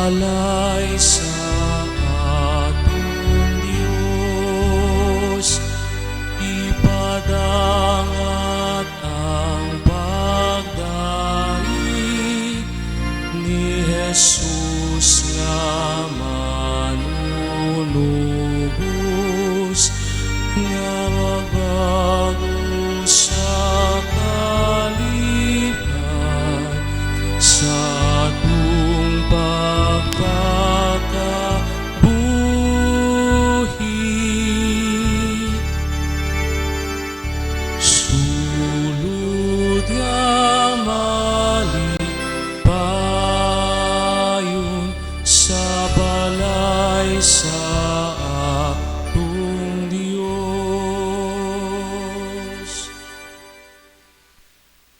balay sa atong Dios. Ipadangat ang pagdaig ni Jesus nga manunubos, nga magbago sa kalipay sa atong pagpakabuhi. Sulod nga malipayon sa balay sa atong Dios.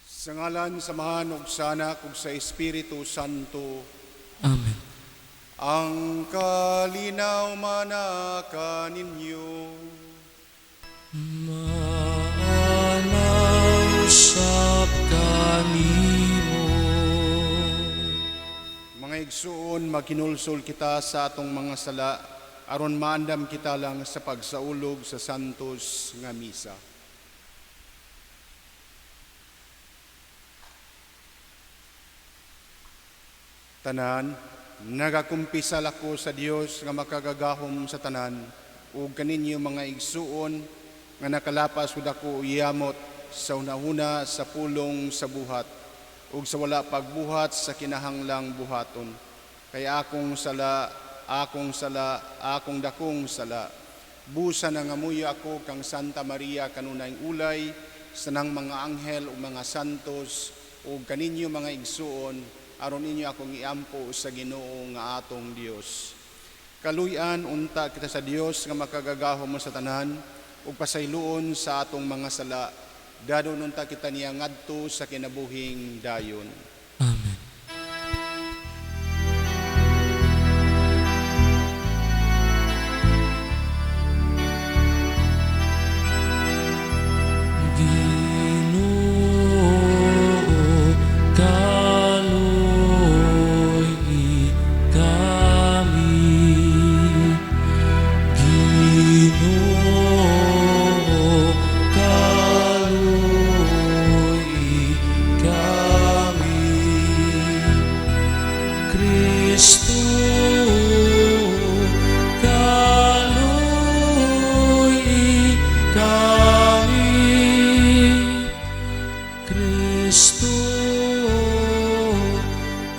Sa ngalan sa Amahan ug sa Anak ug sa Espiritu Santo. Amen. Ang kalinaw manaka ninyo. Maana usab kanimo. Mga igsuon, maghinulsol kita sa atong mga sala aron maandam kita lang sa pagsaulog sa santos nga misa. Tanan, nagakumpisal ako sa Dios nga makagagahom sa tanan ug kaninyo mga igsuon nga nakalapas ug dako yamot sa hunahuna, sa pulong, sa buhat ug sa wala pagbuhat sa kinahanglang buhaton. Kay akong sala, akong sala, akong dakong sala. Busa nangamuyo ako kang Santa Maria kanunayng ulay sa nang mga anghel ug mga santos ug kaninyo mga igsuon aron ninyo akong iampo sa Ginoo nga atong Dios. Kaluy-an unta kita sa Dios nga makagagahom sa tanan ug pasayloon sa atong mga sala. Dadon unta kita niya ngadto sa kinabuhing dayon. Amen. Ginoo, kaloy kami. Ginoo, kaloy kami. Kristo, kaloy kami. Kristo,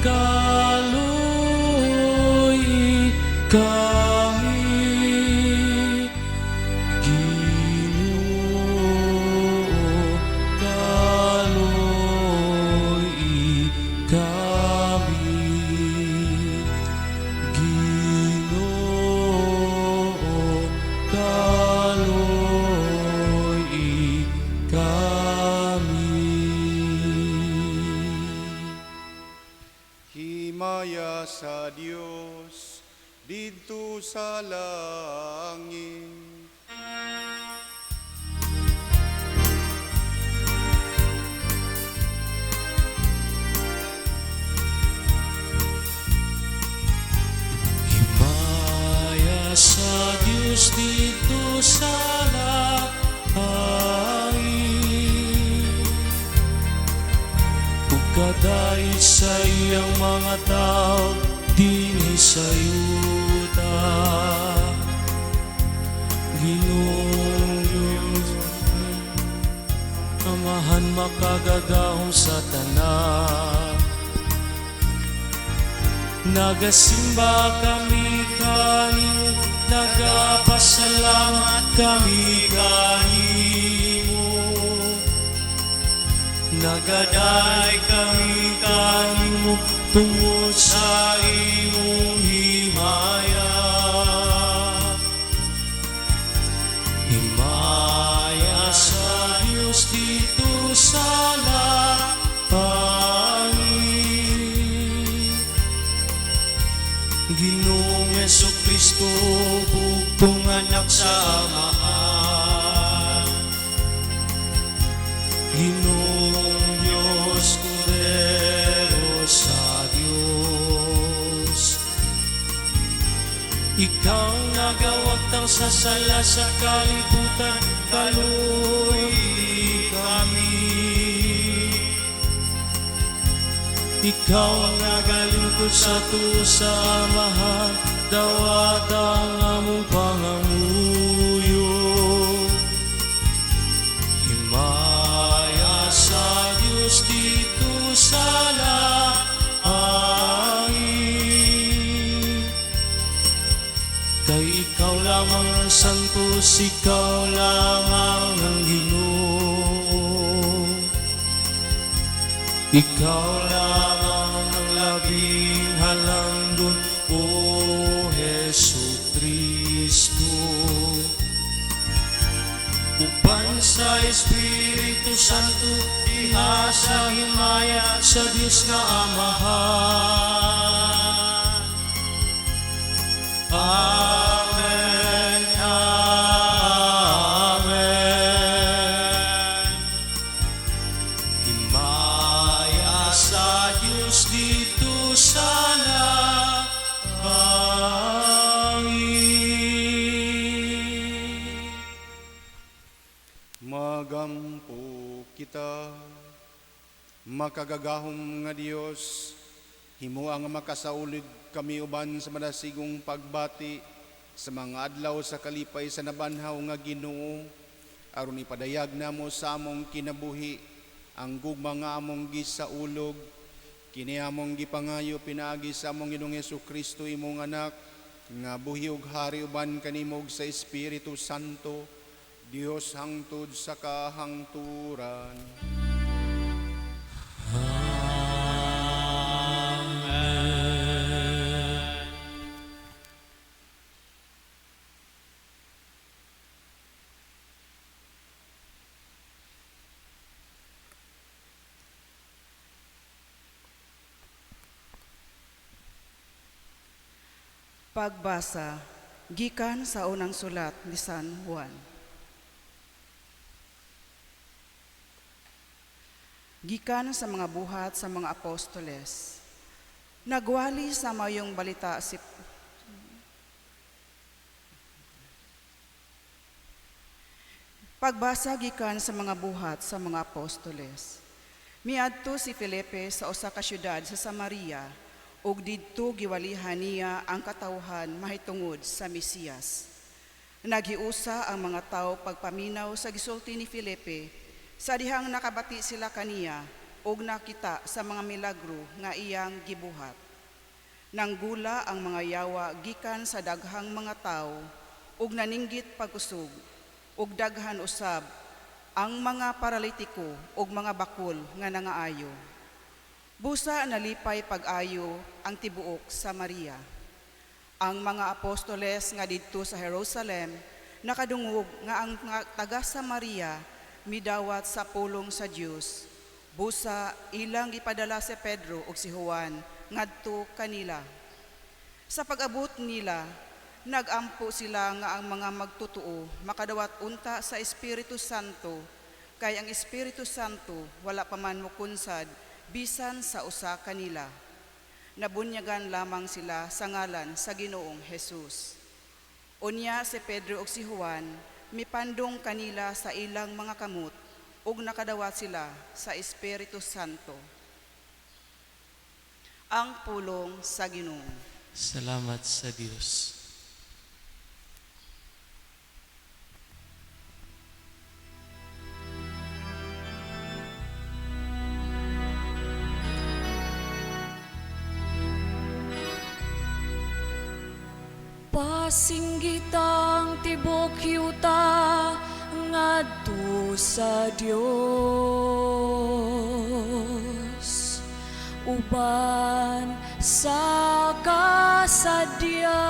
kaloy kami. Ginoo, kaloy kami. Ginoo, kaloy kami. Himaya sa Dios didto sa langit. Himaya sa Dios didto sa langit, ug kadait sa iyang mga tao dinhi sa yuta. Ginoong Diyos, Amahan makagagahom sa tanan, nagasimba kami kanimo, nagapasalamat kami kanimo. Nagaday kami kanimo tungod sa imong himaya. Himaya sa Dios didto sa langit. Ginoong Hesukristo, bugtong anak sa Amahan. Ginoong Diyos, Kordero sa Diyos. Ikaw nagawagtang sa sala sa kalibutan, kaluoy kami. Ikaw ang nagalingkod sa tuo sa Amahan, dawata ang among pangamuyo. Himaya sa Diyos dito sa langit. Kay ikaw lamang ang santos, ikaw lamang ang Ginoo. Ikaw lamang ang labing halangdon, O Hesu Kristo. Uban sa Espiritu Santo, diha sa himaya sa Dios nga Amahan. Amen. Amen. Himaya sa Diyos dito sa langit. Magampo kita, makagagahom nga Dios, himua nga makasaulig kami uban sa madasigong pagbati sa mga adlaw sa kalipay sa nabanhaw nga Ginoo, aron ipadayag namo sa among kinabuhi ang gugma nga among gisaulog. Kini among gipangayo pinaagi sa among Ginoong Kristo, imong anak, nga buhi ug hari uban kanimo ug sa Espiritu Santo, Dios hangtod sa kahangturan. Amen. Pagbasa gikan sa unang sulat ni San Juan. Gikan sa mga buhat sa mga apostoles. Nagwali sa mayong balita si Pagbasa gikan sa mga buhat sa mga apostoles. Miadto si Felipe sa usa ka syudad sa Samaria ug didto giwalihan niya ang katawhan mahitungod sa Mesiyas. Naghiusa ang mga tawo pagpaminaw sa gisulti ni Felipe sa dihang nakabati sila kaniya ug nakita sa mga milagro nga iyang gibuhat. Nanggula ang mga yawa gikan sa daghang mga tawo ug naninggit pagkusog, ug daghan usab ang mga paralitiko ug mga bakul nga nangaayo. Busa nalipay pag-ayo ang tibuok Samaria. Ang mga apostoles nga didto sa Jerusalem nakadungog nga ang taga Samaria midawat sa pulong sa Dios. Busa ilang gipadala si Pedro ug si Juan ngadto kanila. Sa pag-abot nila, nagampo sila nga ang mga magtutuo makadawat unta sa Espiritu Santo, kay ang Espiritu Santo wala pa man mokunsad bisan sa usa kanila. Nabunyagan lamang sila sa ngalan sa Ginoong Hesus. Unya si Pedro ug si Juan mipandong kanila sa ilang mga kamot ug nakadawat sila sa Espiritu Santo. Ang pulong sa Ginoo. Salamat sa Dios. Pasinggitang tibok yuta ngadto sa Dios, uban sa kasadya.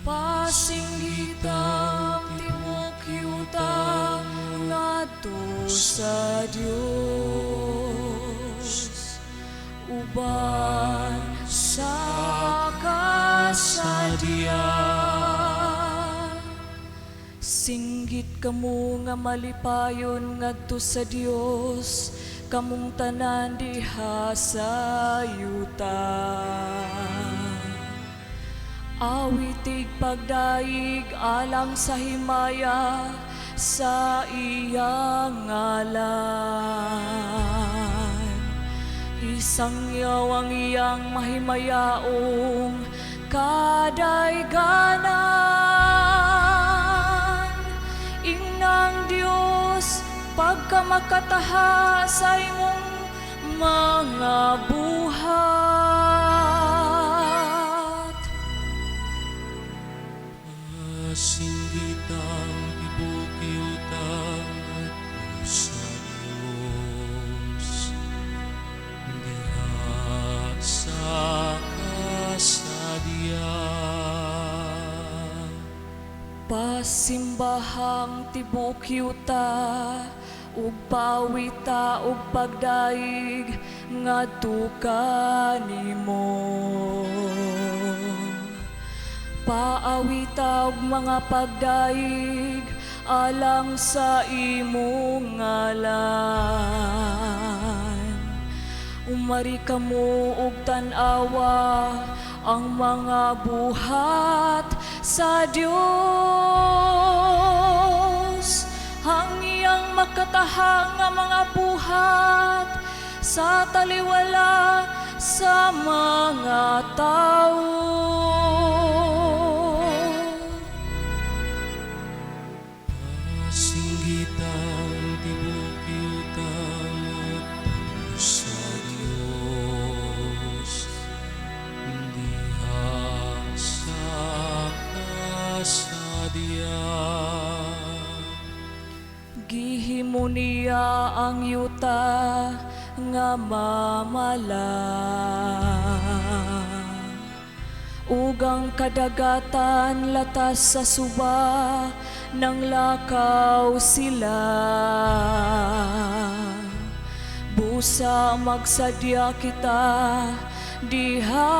Pasinggitang tibok yuta ngadto sa Dios, uban sa kasadya. Singgit kamo nga malipayon ngadto sa Dios, Kamong tanan diha sa yuta. Awitig pagdaig alang sa himaya sa iyang ngalan. Isangyaw ang iyang mahimayaong kadayganan. Ingnang Dios pagkamakataha sa imong mga buhat. Pasinggitan tibuok yuta ngadto sa Dios diha sa kasadya. Pasimbahang tibuok yuta ug pawita ug pagdaig ngadto kanimo. Paawita og mga pagdaig alang sa imong ngalan. Umari kamo og tan-awa ang mga buhat sa Dios, ang iyang makataha nga mga buhat sa taliwala sa mga tawo. Pasinggitan tibuok yuta ngadto sa Dios diha sa kasadya. Gihimo niya ang yuta nga mamala ug ang kadagatan latas sa suba nang lakaw sila. Busa magsadya kita diha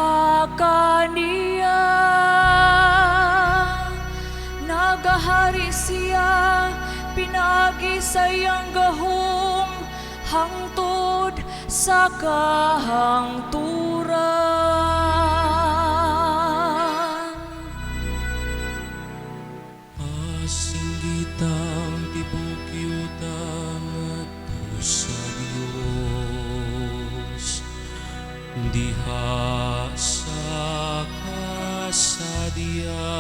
kaniya. Nagahari siya pinaagi sa iyang gahom hangtod sa kahangturan. Pasinggitan tibuok yuta ngadto sa Dios diha sa kasadya.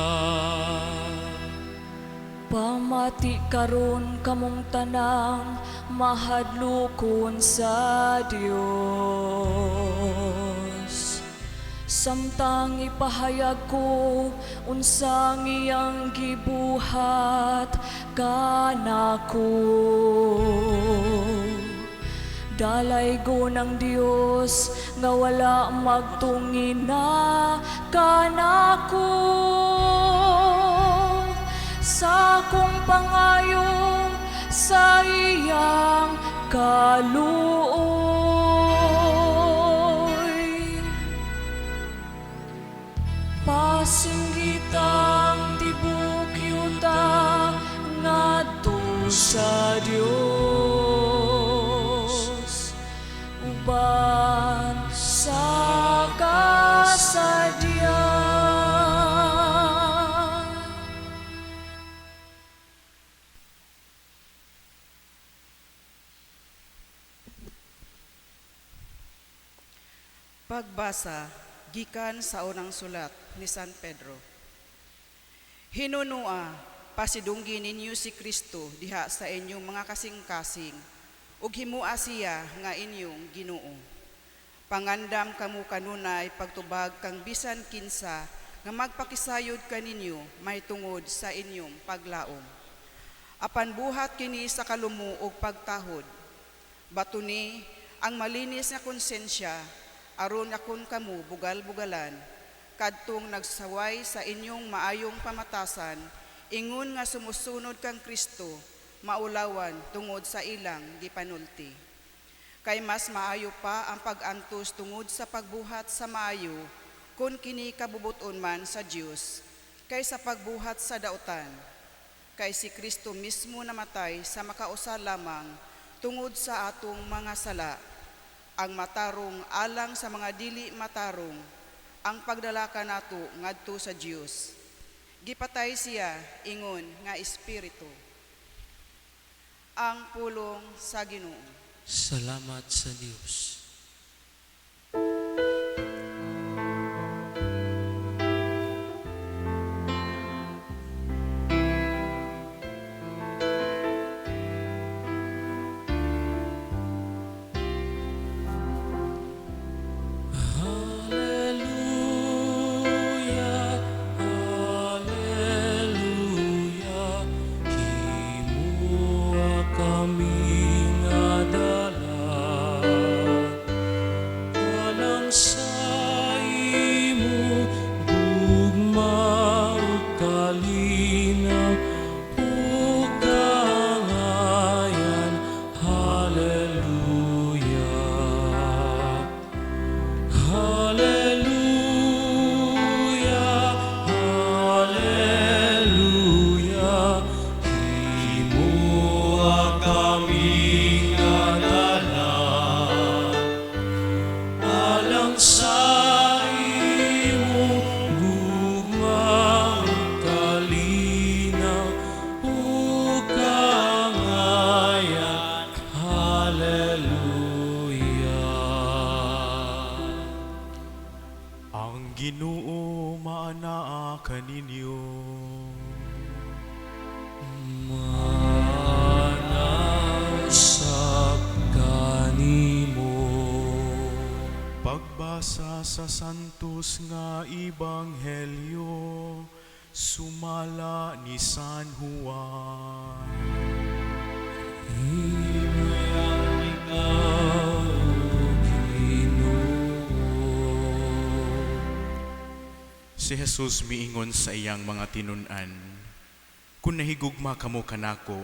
Pamati karon kamong tanang mahadlokon sa Dios. Samtang ipahayag ko unsang iyang gibuhat kanako. Dalaygon ang Dios nga wala magtungina kanako. Sa akong pangayo sa iyang kaluoy. Pasinggitang tibuok yuta ngadto sa Dios uban sa kasadya. Pagbasa gikan sa unang sulat ni San Pedro. Hinunua, pasidunggi ninyo si Kristo diha sa inyong mga kasing-kasing, ug himua siya nga inyong Ginoo. Pangandam kamo kanunay pagtubag kang bisan kinsa nga magpakisayod kaninyo mahitungod sa inyong paglaom. Apan buhat kini sa kalumo ug pagtahod. Batuni ang malinis nga konsensya aron akon kamo bugal-bugalan kadtong nagsaway sa inyong maayong pamatasan ingon nga sumusunod kang Kristo maulawan tungod sa ilang gipanulti. Kay mas maayo pa ang pag-antos tungod sa pagbuhat sa maayo kun kini kabubuton man sa Dios kaysa pagbuhat sa dautan. Kay si Kristo mismo namatay sa makausa lamang tungod sa atong mga sala, ang matarong alang sa mga dili matarong, ang pagdala kanato ngadto sa Dios. Gipatay siya ingon nga espiritu. Ang pulong sa Ginoo. Salamat sa Dios. Hallelujah, Hallelujah, Himoa kami nga dalan. Alang sa imo gugma ug kalinaw ug kaangayan. Hallelujah. Hallelujah, Hallelujah, Himoa kami nga dalan. Alang sa imong gugma ug kalinaw ug kaangayan. Hallelujah. Ang Ginoo maanaa kaninyo. Maanaa usab kanimo. Pagbasa sa Santos nga Ebanghelyo sumala ni San Juan. Himaya ikaw, Ginoo. Si Jesus miingon sa iyang mga tinun-an, "Kung nahigugma kamo kanako,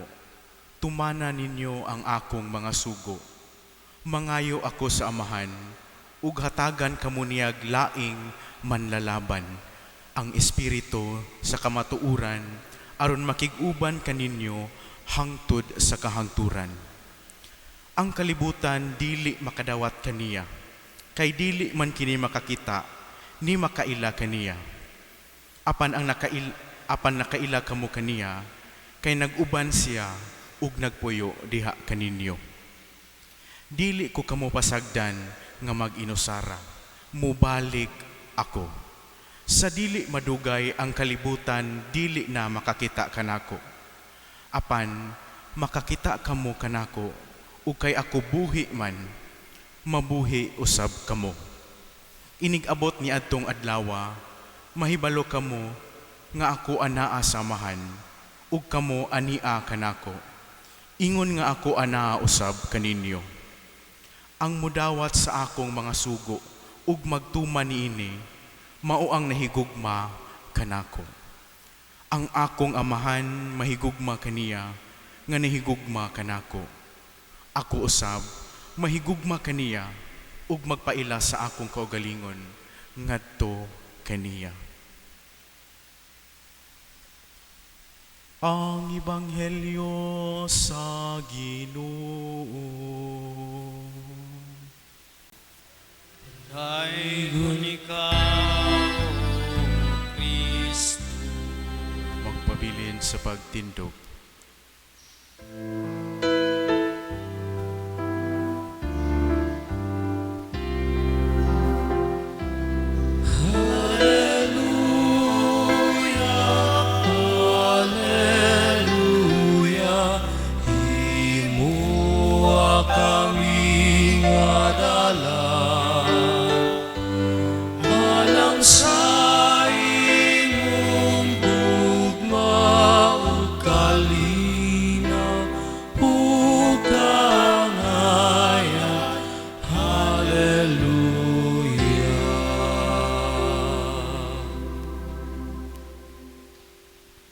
tumana ninyo ang akong mga sugo. Mangayo ako sa Amahan, ug hatagan kamo niyag laing manlalaban, ang Espiritu sa kamatuoran, aron makig-uban kaninyo hangtod sa kahangturan. Ang kalibutan dili makadawat kaniya, kay dili man kini makakita ni makaila kaniya. Apan nakaila kamo kaniya, kay nag-uban siya ug nagpuyo diha kaninyo. Dili ko kamo pasagdan nga mag-inusara, mubalik ako. Sa dili madugay ang kalibutan dili na makakita kanako. Apan makakita kamo kanako, ug kay ako buhi man, mabuhi usab kamo. Inig-abot ni adtong adlawa, mahibalo kamo nga ako anaa sa Amahan, ug kamo ania kanako. Ingon nga ako anaa usab kaninyo. Ang mudawat sa akong mga sugo ug magtuman niini, mao ang nahigugma kanako. Ang akong Amahan mahigugma kaniya nga nahigugma kanako. Ako usab mahigugma kaniya ug magpaila sa akong kaugalingon ngadto kaniya." Ang Ebanghelyo sa Ginoo. Daygon ikaw, Kristo. Magpabilin sa pagtindog. Hallelujah, Hallelujah, Himoa kami nga dalan. Alang sa imong gugma ug kalinaw ug kaangayan. Hallelujah.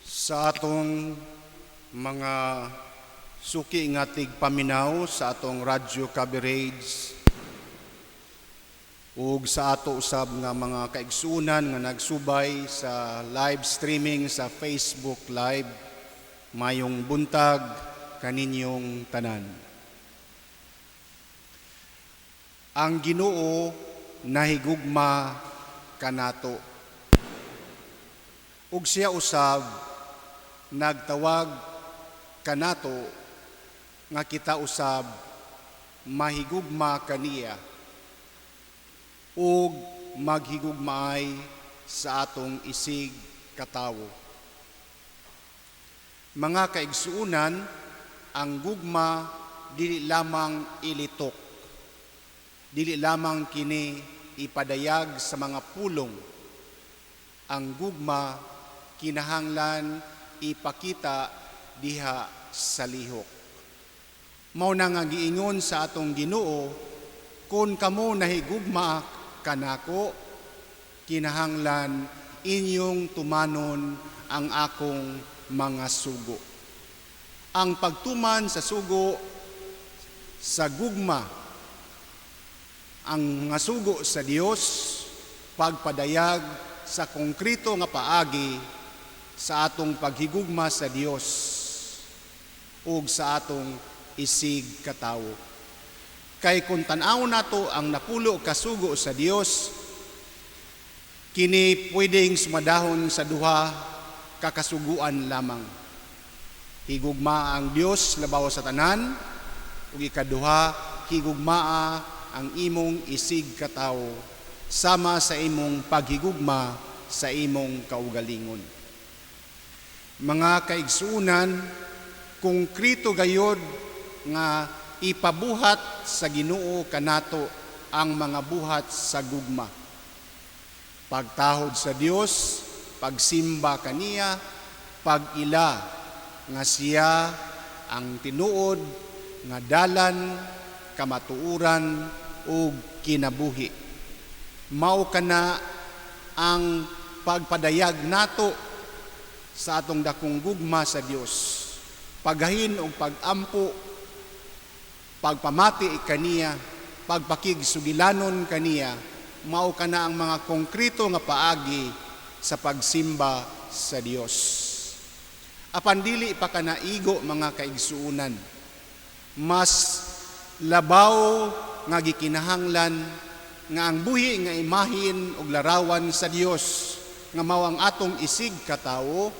Sa atong mga suki nga tigpaminaw sa atong radyo coverage ug sa ato usab nga mga kaigsuonan nga nagsubay sa live streaming sa Facebook Live, mayong buntag kaninyong tanan. Ang Ginoo nahigugma kanato. Ug siya usab nagtawag kanato nga kita usab mahigugma kaniya ug maghigugmaay sa atong isig katawo. Mga kaigsuonan, ang gugma dili lamang ilitok, dili lamang kini ipadayag sa mga pulong. Ang gugma kinahanglan ipakita diha sa lihok. Mao na nga giingon sa atong Ginoo, "Kon kamo nahigugma kanako, kinahanglan inyong tumanon ang akong mga sugo." Ang pagtuman sa sugo sa gugma, ang mga sugo sa Dios, pagpadayag sa konkreto nga paagi sa atong paghigugma sa Dios ug sa atong isig katawo. Kay kung tan-aw nato ang 10 ka sugo sa Dios, kini pwedeng sumadahon sa duha ka kasuguan lamang. Higugmaa ang Dios labaw sa tanan, ug ikaduha, higugmaa ang imong isig katawo sama sa imong paghigugma sa imong kaugalingon. Mga kaigsuonan, konkreto gayod nga ipabuhat sa Ginoo kanato ang mga buhat sa gugma. Pagtahod sa Dios, pagsimba kaniya, pag-ila nga siya ang tinuod nga dalan, kamatuoran ug kinabuhi. Mao kana ang pagpadayag nato sa atong dakong gugma sa Dios. Paghain og pagampo, pagpamati kaniya, pagpakigsugilanon kaniya, mao kana ang mga konkreto nga paagi sa pagsimba sa Dios. Apan dili pa kana igo, mga kaigsuonan. Mas labaw nga gikinahanglan nga ang buhi nga imahin og larawan sa Dios nga mao ang atong isig katawo,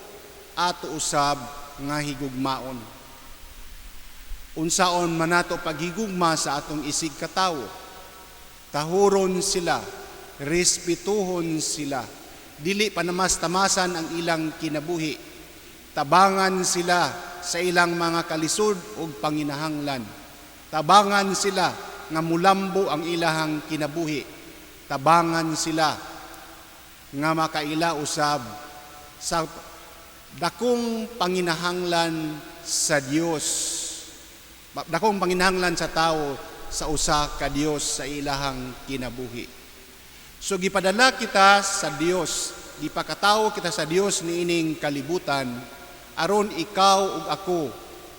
ato usab nga higugmaon. Unsaon man nato paghigugma sa atong isig katawo? Tahuron sila, respetuhon sila, dili panamas-tamasan ang ilang kinabuhi. Tabangan sila sa ilang mga kalisod ug panginahanglan. Tabangan sila nga mulambo ang ilahang kinabuhi. Tabangan sila nga makaila usab sa dakong panginahanglan sa Dios. Dakong panginahanglan sa tao sa usa ka Dios sa ilahang kinabuhi. So gipadala kita sa Dios, gipakatawo kita sa Dios niining kalibutan aron ikaw ug ako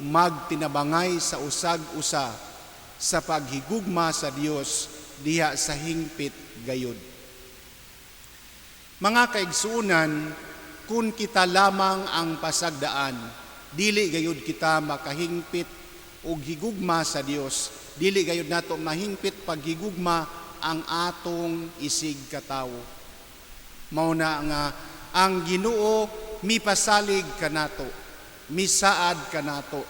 magtinabangay sa usag usa sa paghigugma sa Dios diha sa hingpit gayud. Mga kaigsuonan, kung kita lamang ang pasagdaan, dili gayud kita makahingpit og higugma sa Dios, dili gayud nato mahingpit paghigugma ang atong isig katawo. Mao na nga ang Ginoo mipasalig kanato, misaad kanato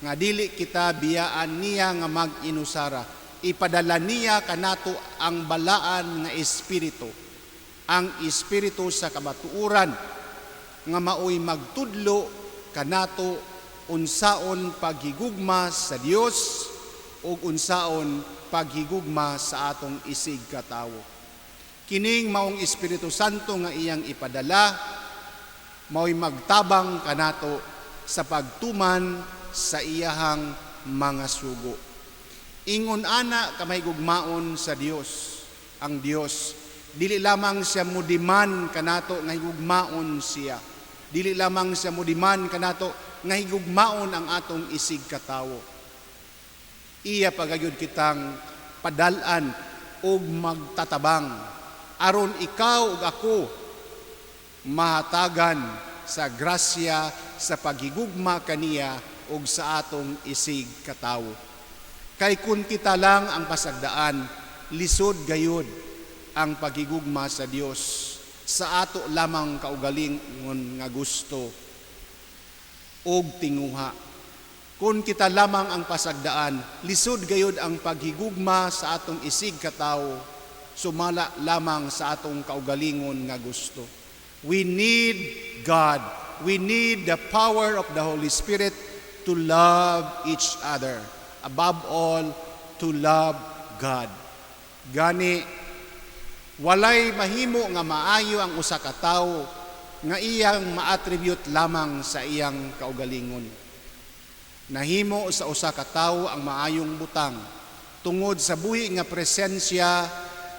nga dili kita biyaan niya nga mag-inusara. Ipadala niya kanato ang balaan nga espiritu, ang espiritu sa kamatuoran nga maoy magtudlo kanato unsaon paghigugma sa Dios ug unsaon paghigugma sa atong isig katawo. Kining maong Espiritu Santo nga iyang ipadala mao'y magtabang kanato sa pagtuman sa iyahang mga sugo. Ingon ana kamahigugmaon sa Dios, ang Dios. Dili lamang siya mudiman kanato nga higugmaon siya. Dili lamang siya mudiman kanato nga higugmaon ang atong isig katawo. Iya pagayod kitang padal-an og magtatabang aron ikaw ug ako mahatagan sa grasya sa paghigugma kaniya ug sa atong isig katawo. Kay kun kita lang ang pasagdaan, lisod gayud ang paghigugma sa Dios sa ato lamang kaugalingon nga gusto og tinguha. Kung kita lamang ang pasagdaan, lisod gayud ang paghigugma sa atong isig katawo sumala lamang sa atong kaugalingon nga gusto. We need God. We need the power of the Holy Spirit to love each other. Above all, to love God. Gani, walay mahimo nga maayo ang usa ka tawo nga iyang ma-attribute lamang sa iyang kaugalingon. Nahimo sa usa ka tawo ang maayong butang tungod sa buhi nga presensya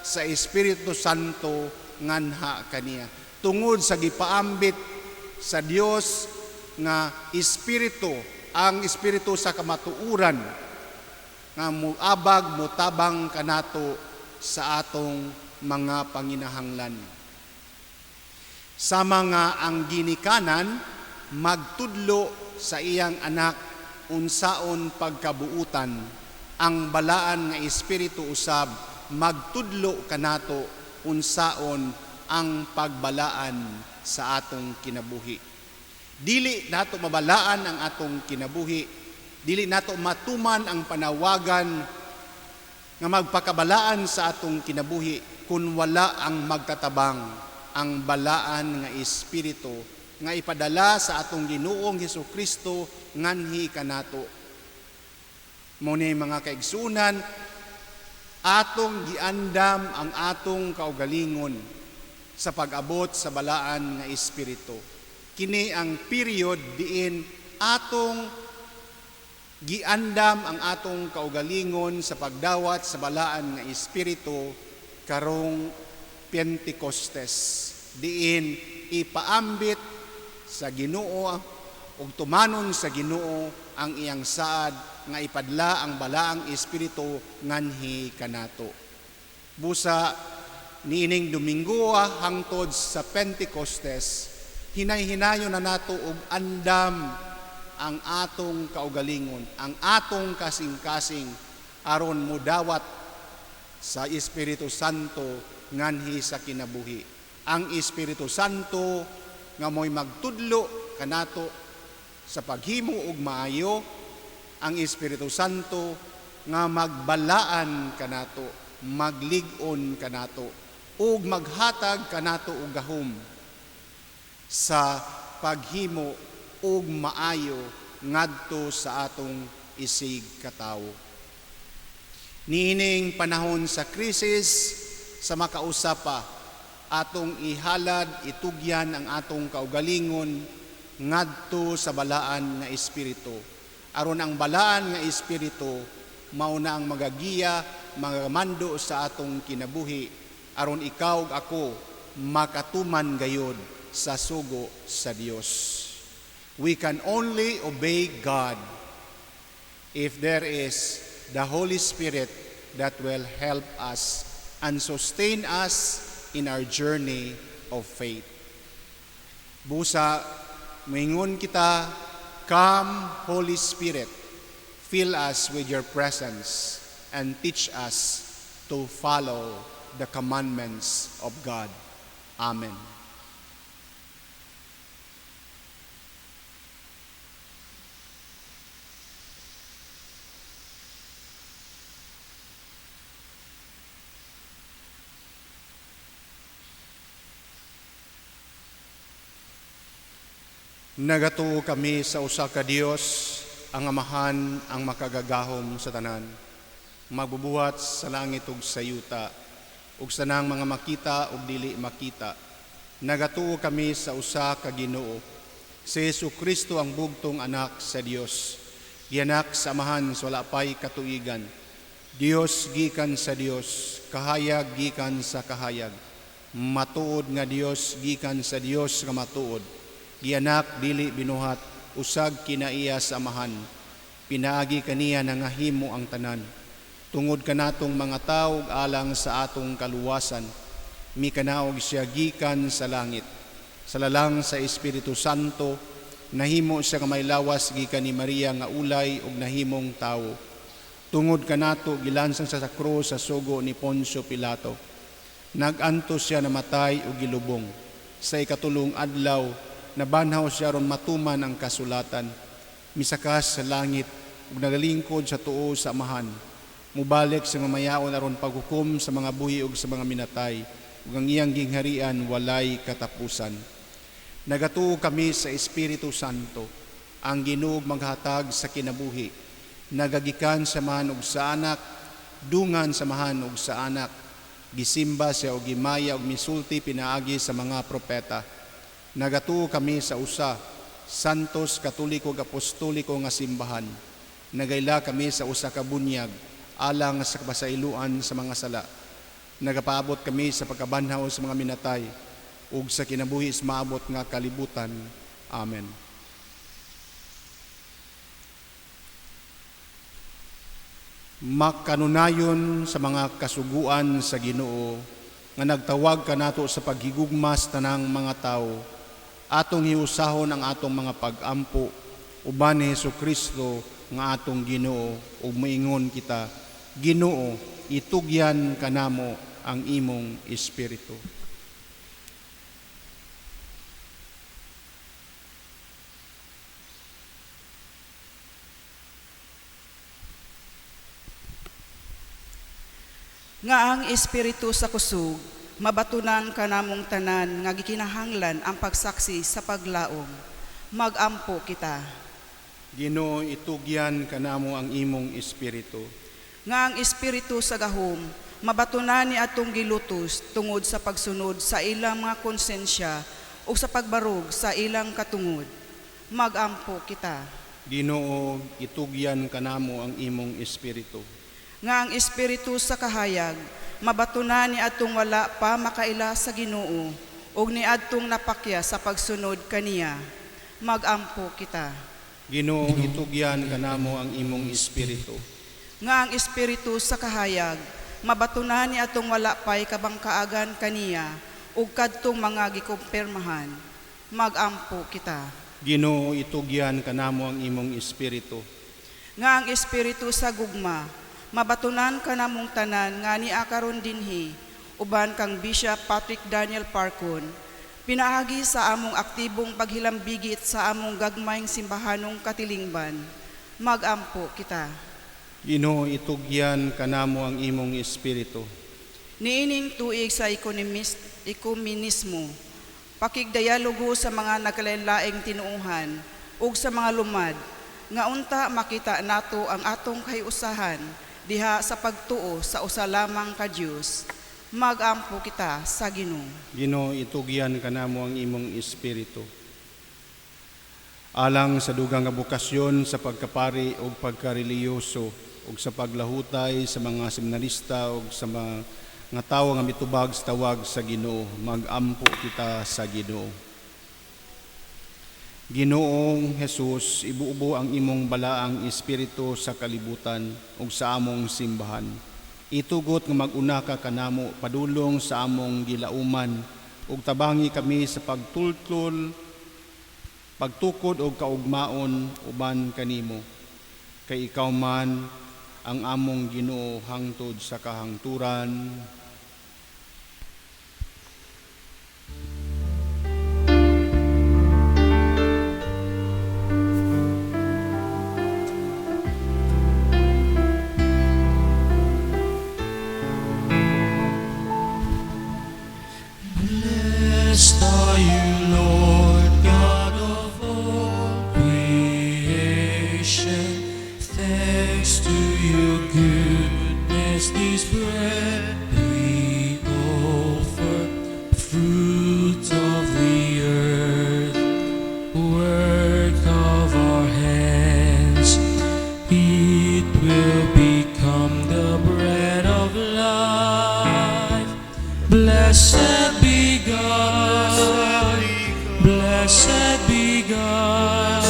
sa Espiritu Santo nganha kaniya. Tungod sa gipaambit sa Dios nga Espiritu, ang Espiritu sa kamatuoran nga muabag, mutabang kanato sa atong mga panginahanglan. Sama nga ang ginikanan magtudlo sa iyang anak unsaon pagkabuutan, ang balaan nga Espiritu usab magtudlo kanato unsaon ang pagbalaan sa atong kinabuhi. Dili nato mabalaan ang atong kinabuhi, dili nato matuman ang panawagan nga magpakabalaan sa atong kinabuhi kung wala ang magtatabang ang balaan nga Espiritu nga ipadala sa atong Ginoong Hesukristo nganhi kanato. Mao ni, mga kaigsunan, atong giandam ang atong kaugalingon sa pag-abot sa balaan nga Espiritu. Kini ang period diin atong giandam ang atong kaugalingon sa pagdawat sa balaan nga Espiritu karong Pentecostes, diin ipaambit sa Ginoo ug tumanon sa Ginoo ang iyang saad nga ipadla ang balaang Espiritu nganhi kanato. Busa niining Domingo hangtod sa Pentecostes, hinay-hinayon na nato og andam ang atong kaugalingon, ang atong kasing-kasing aron mudawat sa Espiritu Santo nganhi sa kinabuhi. Ang Espiritu Santo nga mo'y magtudlo kanato sa paghimo og maayo, ang Espiritu Santo nga magbalaan kanato, maglig-on kanato, ug maghatag kanato og gahom sa paghimo og maayo ngadto sa atong isig katawo. Niining panahon sa krisis sa makausa pa, atong ihalad, itugyan ang atong kaugalingon ngadto sa balaan nga Espiritu. Aron ang balaan nga Espiritu mao na ang magagiya, magamando sa atong kinabuhi, aron ikaw ug ako makatuman gayod sa sugo sa Dios. We can only obey God if there is the Holy Spirit that will help us and sustain us in our journey of faith. Busa, moingon kita, "Come, Holy Spirit, fill us with your presence and teach us to follow the commandments of God." Amen. Nagatuo kami sa usa ka Dios, ang Amahan, ang makagagahom sa tanan, magbubuhat sa langit ug sa yuta, ug sa tanang mga makita ug dili makita. Nagatuo kami sa usa ka Ginoo, si Hesus Kristo, ang bugtong anak sa Dios, gianak sa Amahan sa wala pay katuigan. Dios gikan sa Dios, kahayag gikan sa kahayag, matuod nga Dios gikan sa Dios nga matuod, gianak dili binuhat, usag kinaiya sa Amahan. Pinaagi kaniya nangahimo ang tanan. Tungod kanatong mga tawo ug alang sa atong kaluwasan, mikanaog siya gikan sa langit. Sa lalang sa Espiritu Santo, nahimo siya nga may lawas gikan ni Maria nga ulay ug nahimong tawo. Tungod kanato gilansang sa krus sa sugo ni Poncio Pilato. Nag-antos siya, namatay ug gilubong. Sa ikatulong adlaw nabanhaw siya aron matuman ang kasulatan. Misakas sa langit ug nagalingkod sa tuo sa Amahan. Mubalik sa mamayaon aron paghukom sa mga buhi ug sa mga minatay, ug ang iyang gingharian walay katapusan. Nagatuo kami sa Espiritu Santo, ang Ginoo maghatag sa kinabuhi. Nagagikan sa Amahan ug sa Anak, dungan sa Amahan ug sa Anak. Gisimba siya og gimaya ug misulti pinaagi sa mga propeta. Nagatuo kami sa usa, santos, katoliko ug apostoliko nga simbahan. Nagaila kami sa usa ka bunyag alang sa kapasayloan sa mga sala. Nagapaabot kami sa pagkabanhaw sa mga minatay ug sa kinabuhi sa maabot nga kalibutan. Amen. Makanunayon sa mga kasuguan sa Ginoo nga nagtawag kanato sa paghigugma sa tanang mga tawo, atong hiusahon ang atong mga pag-ampo uban ni Hesus Kristo nga atong Ginoo, ug moingon kita: Ginoo, itugyan kanamo ang imong espiritu. Nga ang espiritu sa kusog mabatunan kanamong tanan nga gikinahanglan ang pagsaksi sa paglaom. Magampo kita. Ginoo, itugyan kanamo ang imong espiritu. Nga ang espiritu sa gahom mabatunan ni atong gilutos tungod sa pagsunod sa ilang mga konsensya o sa pagbarog sa ilang katungod. Magampo kita. Ginoo, itugyan kanamo ang imong espiritu. Nga ang espiritu sa kahayag mabatunan ni atong wala pa makaila sa Ginoo ug niadtong napakya sa pagsunod kaniya. Magampo kita. Ginoo, itugyan kanamo ang imong espiritu. Nga ang espiritu sa kahayag mabatunan ni atong wala pay kabangkaagan kaniya ug kadtong mga gikumpirmahan. Magampo kita. Ginoo, itugyan kanamo ang imong espiritu. Nga ang espiritu sa gugma mabatunan kanamong tanan nga nia karon dinhi uban kang Bishop Patrick Daniel Parcon pinaagi sa among aktibong paghilambigit sa among gagmayng simbahanong katilingban. Magampo kita. Ginoo, itugyan kanamo ang imong espiritu. Niining tuig sa ekumenismo, pakigdialogo sa mga nagkalainlaing tinuohan ug sa mga lumad, nga unta makita nato ang atong kahiusahan diha sa pagtuo sa usa lamang ka Dios. Magampo kita sa Ginoo. Ginoo, itugyan kanamo ang imong espiritu. Alang sa dugang nga bokasyon sa pagkapari ug pagkareliyoso ug sa paglahutay sa mga seminarista ug sa mga tawo nga mitubag sa tawag sa Ginoo, magampo kita sa Ginoo. Ginoong Hesus, ibuubo ang imong balaang espiritu sa kalibutan ug sa among simbahan. Itugot nga mag-una ka kanamo padulong sa among gilauman ug tabangi kami sa pagtultol, pagtukod og kaugmaon uban kanimo. Kay ikaw man ang among Ginoo hangtod sa kahangturan. Blessed are you, Lord God of all creation. Thanks to your goodness, this bread we offer, fruit of the earth, work of our hands. It will become the bread of life. Blessed be God, blessed be God,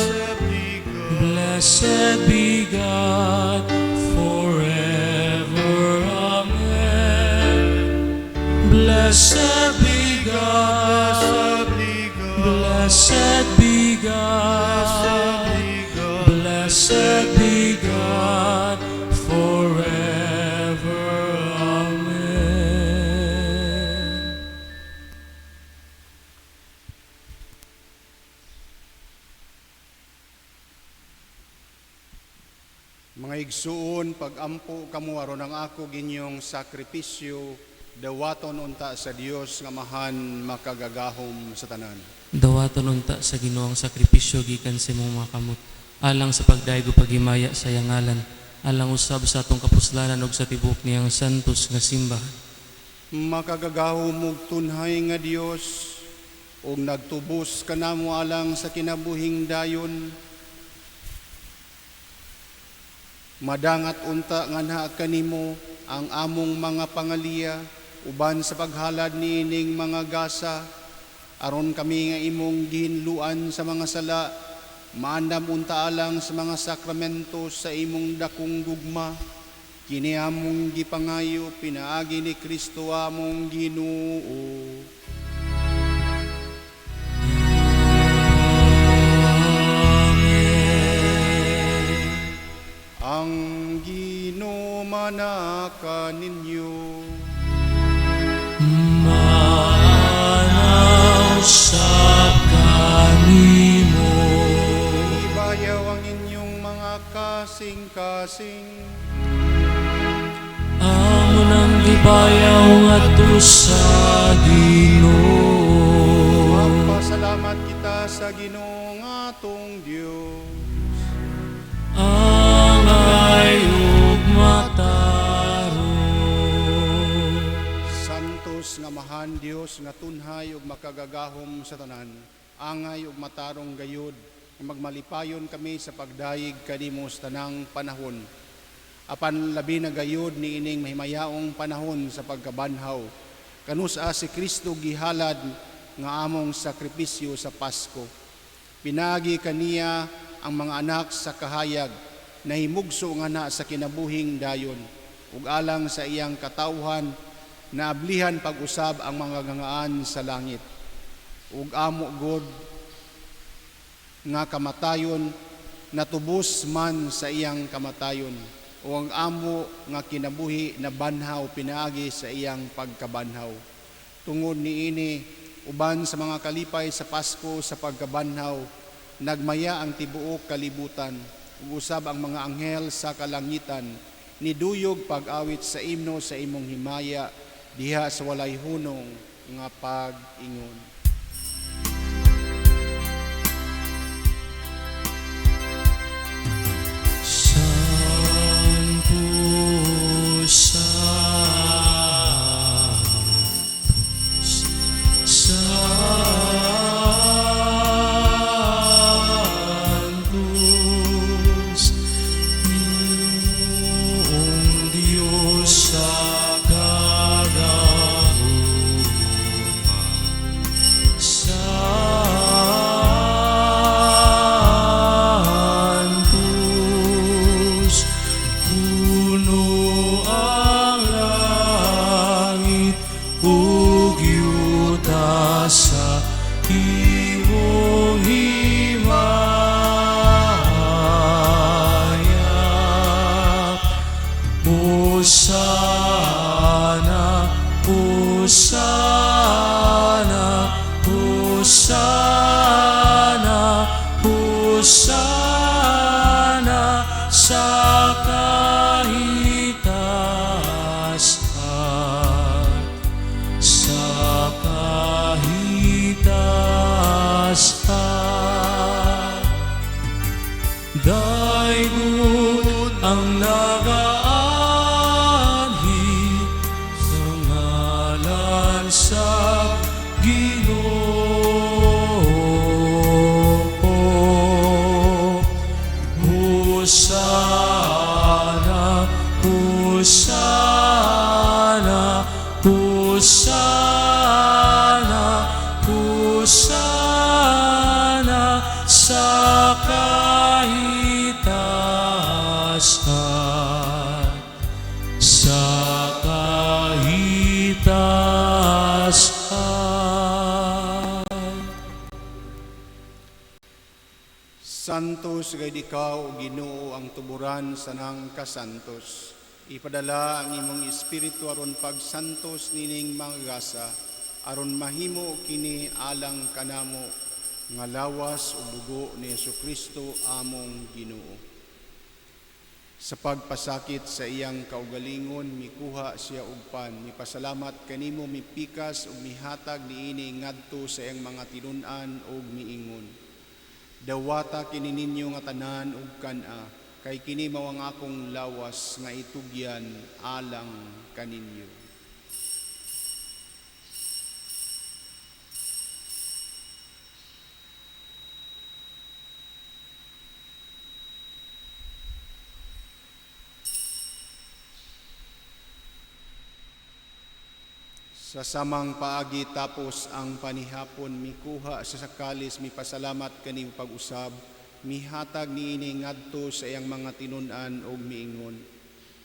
blessed be God forever. Amen. Blessed be God, blessed be God, blessed be God forever. Mga igsuon, pag-ampo kamo aron ang ako ug inyong sakripisyo dawaton unta sa Dios nga Amahan makagagahom sa tanan. Dawaton unta sa Ginoo ang sakripisyo gikan sa imong mga kamot alang sa pagdayeg ug paghimaya sa iyang ngalan, alang usab sa atong kapuslanan ug sa tibuok niyang santos nga simbahan. Makagagahom ug tunhay nga Dios, ug nagtubos kanamo alang sa kinabuhing dayon, madangat unta nganha kanimo ang among mga pangaliya uban sa paghalad niining mga gasa, aron kami nga imong gihinluan sa mga sala maandam unta alang sa mga sakramento sa imong dakong gugma. Kini among gipangayo pinaagi ni Kristo among Ginoo. Ang Ginoo manaka ninyo. Maanaw usab kanimo. Ibayaw ang inyong mga kasing-kasing. Amo nang gibayaw ngadto sa Ginoo. Magpasalamat kita sa Ginoo nga atong Dios. Angay ug matarong. Santos nga Amahan Dios nga tunhay ug makagagahom sa tanan, angay ug matarong gayud nga magmalipayon kami sa pagdayeg kanimo sa tanang panahon. Apan labi na gayud niining mahimayaong panahon sa pagkabanhaw, kanus-a si Kristo gihalad nga among sakripisyo sa Pasko. Pinaagi kaniya ang mga anak sa kahayag, nahimugso nga na sa kinabuhing dayon, ug alang sa iyang katawhan, naablihan pag-usab ang mga gangaan sa langit. Ug amo god nga kamatayon natubos man sa iyang kamatayon, o ang amo nga kinabuhi nabanhaw pinaagi sa iyang pagkabanhaw. Tungod niini, uban sa mga kalipay sa Pasko sa pagkabanhaw, nagmaya ang tibuok kalibutan, ug usab ang mga anghel sa kalangitan, niduyog pag-awit sa imno sa imong himaya, diha sa walay hunong nga pag-ingon. Santos, Santos, Santos, Ginoong Diyos sa kagahuman. Santos, puno ang langit ug yuta sa imong himaya. Hosana, Hosana, Hosana, Hosana sa kahitasan, sa kahitasan. Daygon ang nagaanhi sa ngalan sa Ginoo. Hosana, Hosana, Hosana, Hosana sa kahitasan, sa kahitasan. Santos gayud ikaw, Ginoo, ang tuburan sa nang kasantos. Ipadala ang imong espiritu aron pagsantos nining mga gasa, aron mahimo kini alang kanamo nga lawas ug dugo ni Hesukristo among Ginoo. Sa pagpasakit sa iyang kaugalingon, mikuha siya og pan, mipasalamat kanimo, mipikas ug mihatag niini ngadto sa iyang mga tinun-an ug miingon: Dawata kini ninyo nga tanan ug kan-a, kay kini mao ang akong lawas nga itugyan alang kaninyo. Sa samang paagi tapos ang panihapon, mikuha sa sakalis, mipasalamat kaning pag-usab, mihatag niini ngadto sa iyang mga tinun-an ug miingon: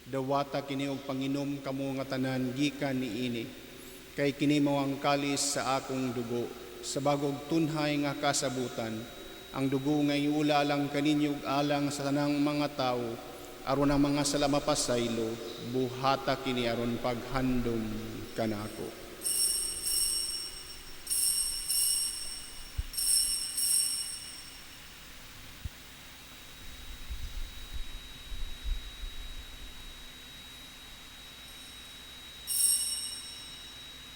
Dawata kini og panginom kamo nga tanan gikan niini, kay kini mao ang kalis sa akong dugo, sa bagong tunhay nga kasabutan, ang dugo nga iula alang kaninyo ug alang sa tanang mga tawo, aron ang mga sala mapasaylo, buhata kini aron paghandom kanako.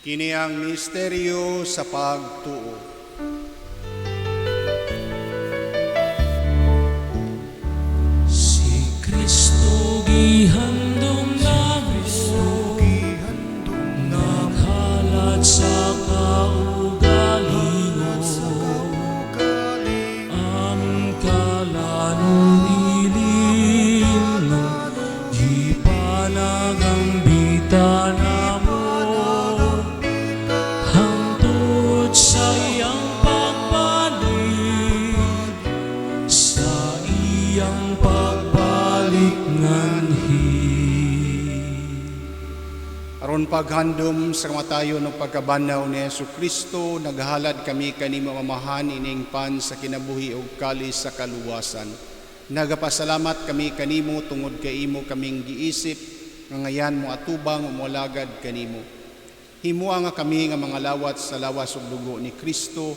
Kini ang misteryo sa pagtuo. Si Kristo gihandom namo, naghalad sa kaugalingon, ang kalanong ilingon, gipanagambita namo, hangtod sa iyang pagbalik, sa iyang pagbalik nganhi. Aron paghandom sa kamatayon ug pagkabanhaw ni Hesus Kristo, naghalad kami kanimo Amahan ining pan sa kinabuhi ug kalis sa kaluwasan. Nagapasalamat kami kanimo tungod kay imo kaming giisip nga ngayan mo atubang ug moalagad kanimo. Himoa nga kami nga mga lawat sa lawas ug dugo ni Kristo,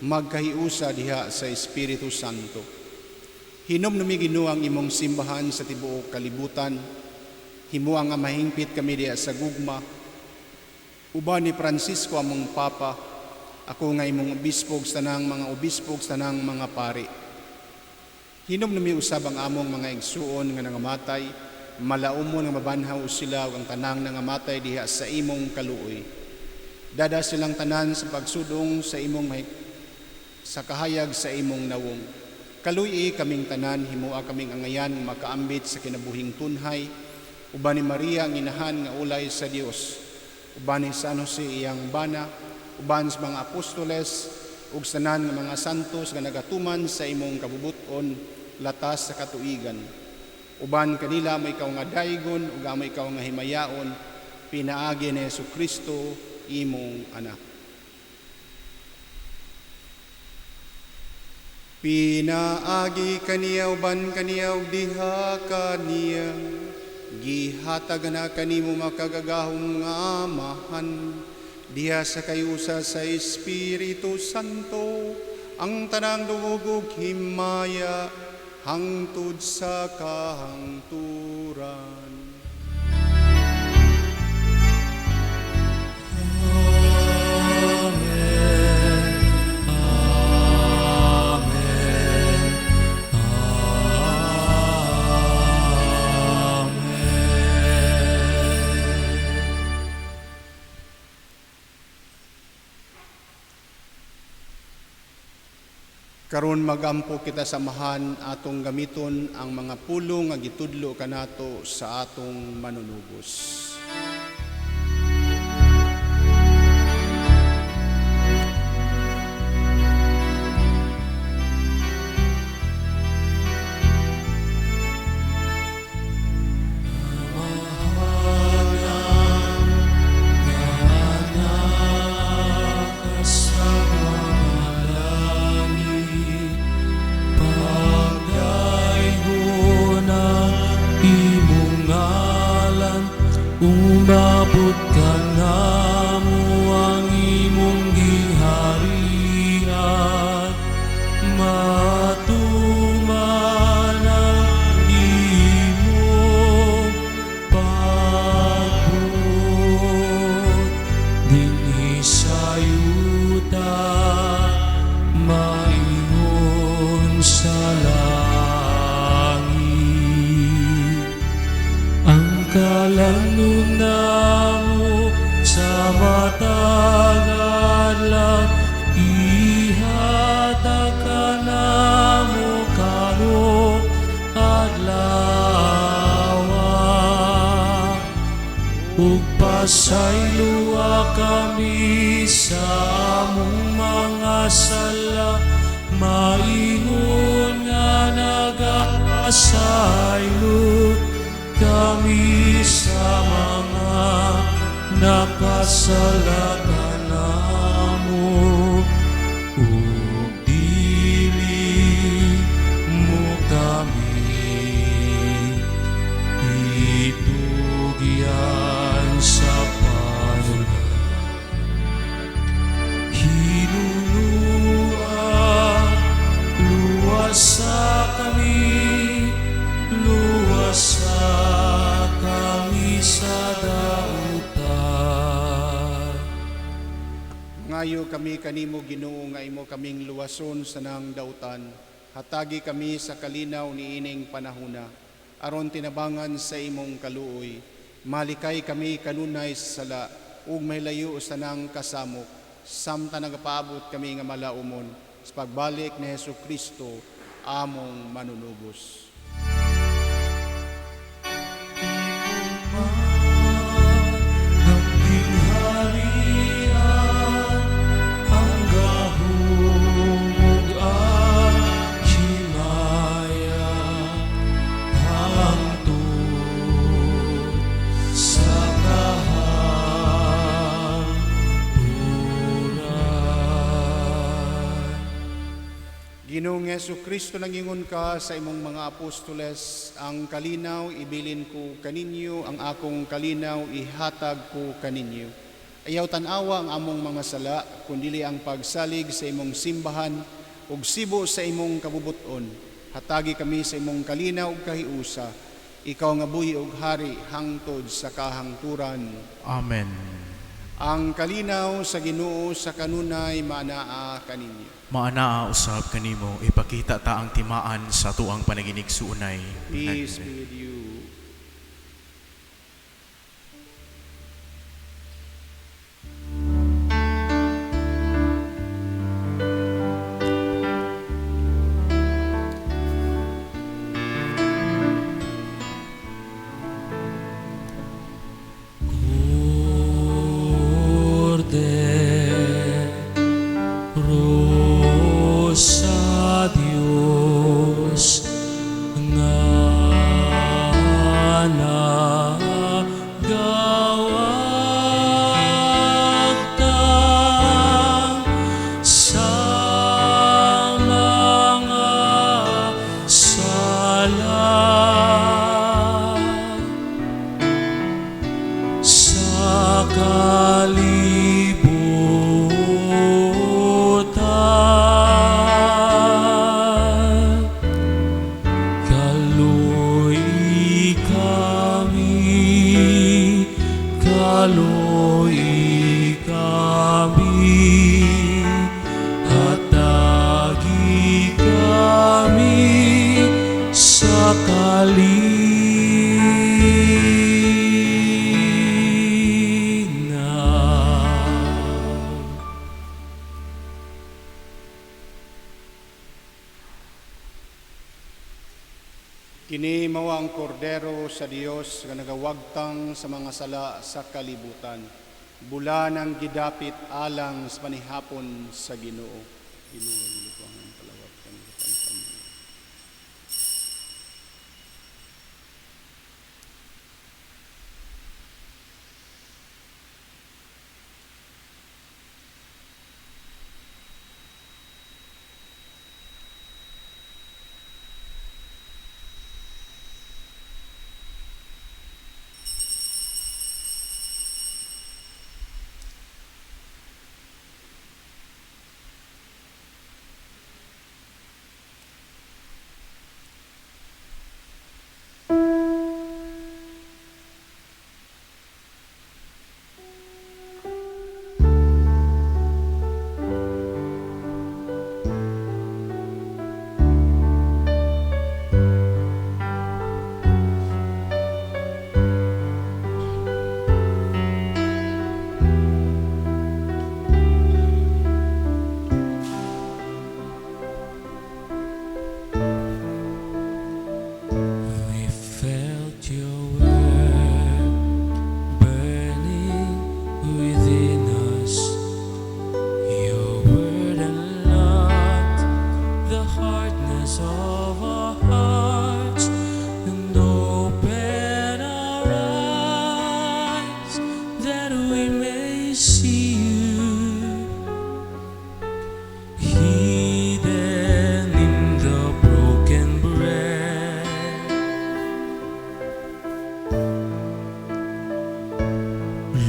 magkahiusa diha sa Espiritu Santo. Hinumdumi Ginoo ang imong simbahan sa tibuok kalibutan. Himoa nga mahingpit kami diha sa gugma. Uban ni Francisco among Papa, ako nga imong obispo ug tanang mga obispo ug tanang mga pari. Hinumdumi usab ang among mga igsuon nga nangamatay, malaumon nga mabanhaw sila ug ang tanang nangamatay diha sa imong kaluoy. Dada silang tanan sa pagsudong sa imong sa kahayag sa imong nawong. Kaluy-i kaming tanan, himoa kaming angayan nga makaambit sa kinabuhing tunhay, uban ni Maria ang inahan nga ulay sa Dios, uban ni San Jose iyang bana, uban sa mga apostoles ug sa tanan nga mga santos nga nagatuman sa imong kabubut-on latas sa katuigan. Uban kanila mo ikaw nga daygon ug amo ikaw nga himayaon, pinaagi ni Hesus Kristo imong anak. Pinaagi kaniya uban kaniya ug diha kaniya, gihatag na kanimo makagagahom nga Amahan, diha sa kayusa sa Espiritu Santo, ang tanang dungog ug himaya hangtod sa kahangturan. Amen. Amen. Amen. Karon magampo kita samahan atong gamiton ang mga pulong nga gitudlo kanato sa atong manunubos. Sa mga langit, pagdaygon ang imong ngalan, umabot ka namo ang imong giharian, matuman ang imong Pasayloa kami sa among mga sala, maingon nga nagapasaylo kami sa mga nakasala kanamo. Ug dili mo kami itugyan sa panulay. Hinunua, luwasa kami, luwasa kami sa dautan. Ngayo kami kanimo, Ginoo, nga imo kaming luwason sa nang dautan. Hatagi kami sa kalinaw niining panahuna aron tinabangan sa imong kaluoy. Malikay kami kanunay sa sala ug mahilayo sa nang kasamok samtang nagapaabot kami nga malaumon sa pagbalik ni Hesus Kristo among manunubos. Ang gingharian, ang gahom ug ang himaya, hangtod sa kahangturan. Ginoong Hesus Kristo, nangingon ka sa imong mga apostoles, ang kalinaw ibilin ko kaninyo, ang akong kalinaw ihatag ko kaninyo. Ayaw tan-awa ang among mga sala, kundili ang pagsalig sa imong simbahan ug sibo sa imong kabubuton. Hatagi kami sa imong kalinaw ug kahiusa. Ikaw nga buhi ug hari hangtod sa kahangturan. Amen. Ang kalinaw sa Ginoo sa kanunay maanaa kaninyo. Maanaa usab kanimo, ipakita ta ang timaan sa tuang panaginigsuonay. Peace be with you. Kordero sa Dios nga nagawagtang sa mga sala sa kalibutan. Kaloy kami, kaloy kami, hatagi kami sa kalinaw. Kini mao ang kordero sa Dios nga nagawagtang sa mga sala sa kalibutan. Bula ng gidapit alang sa panihapon sa Ginoo. Ginoo, dili ko ang palawat kang gipansan.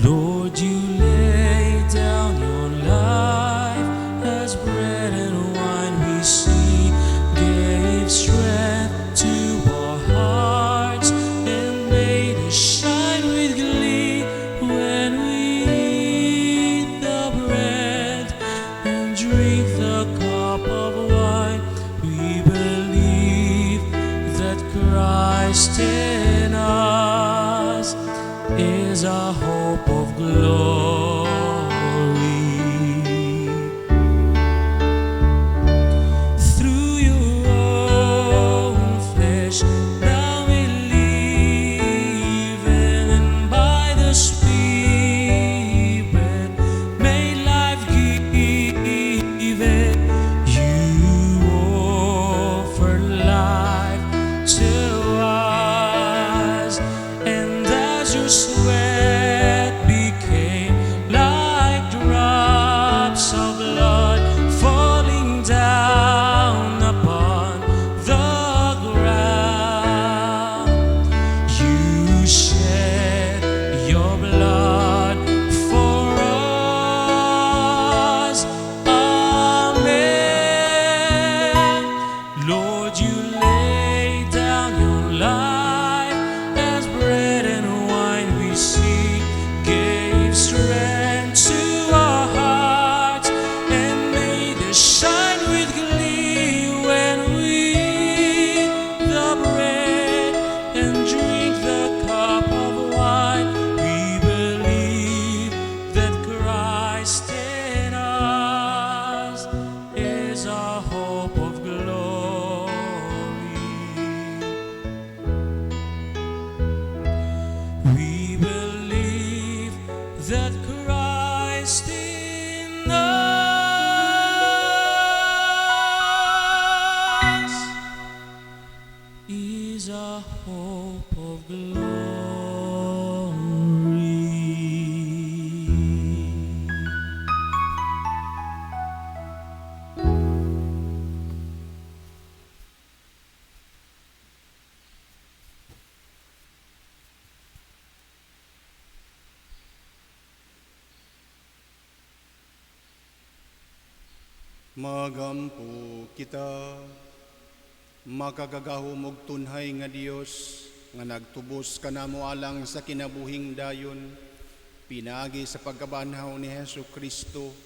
Lord, you lay down your life as bread and wine we see, gave strength to our hearts and made us shine with glee when we eat the bread and drink the cup of wine. We believe that Christ in us is our hope of glory. Through your own flesh thou believe and by the Spirit made life given. You offer life to us, and as your sweat became like drops of blood falling down upon the ground, you shed your blood for us. Amen. Lord, you lay down your life as bread and wine we see, gave strength to our hearts and made us shine with glee when we eat the bread and drink the cup of wine. We believe that Christ in us is our hope of glory. We believe that Christ in us is our hope of glory. Magampo kita, makagagahom og tunhay nga Dios nga nagtubos kanamo alang sa kinabuhing dayon pinaagi sa pagkabanhaw ni Hesus Kristo.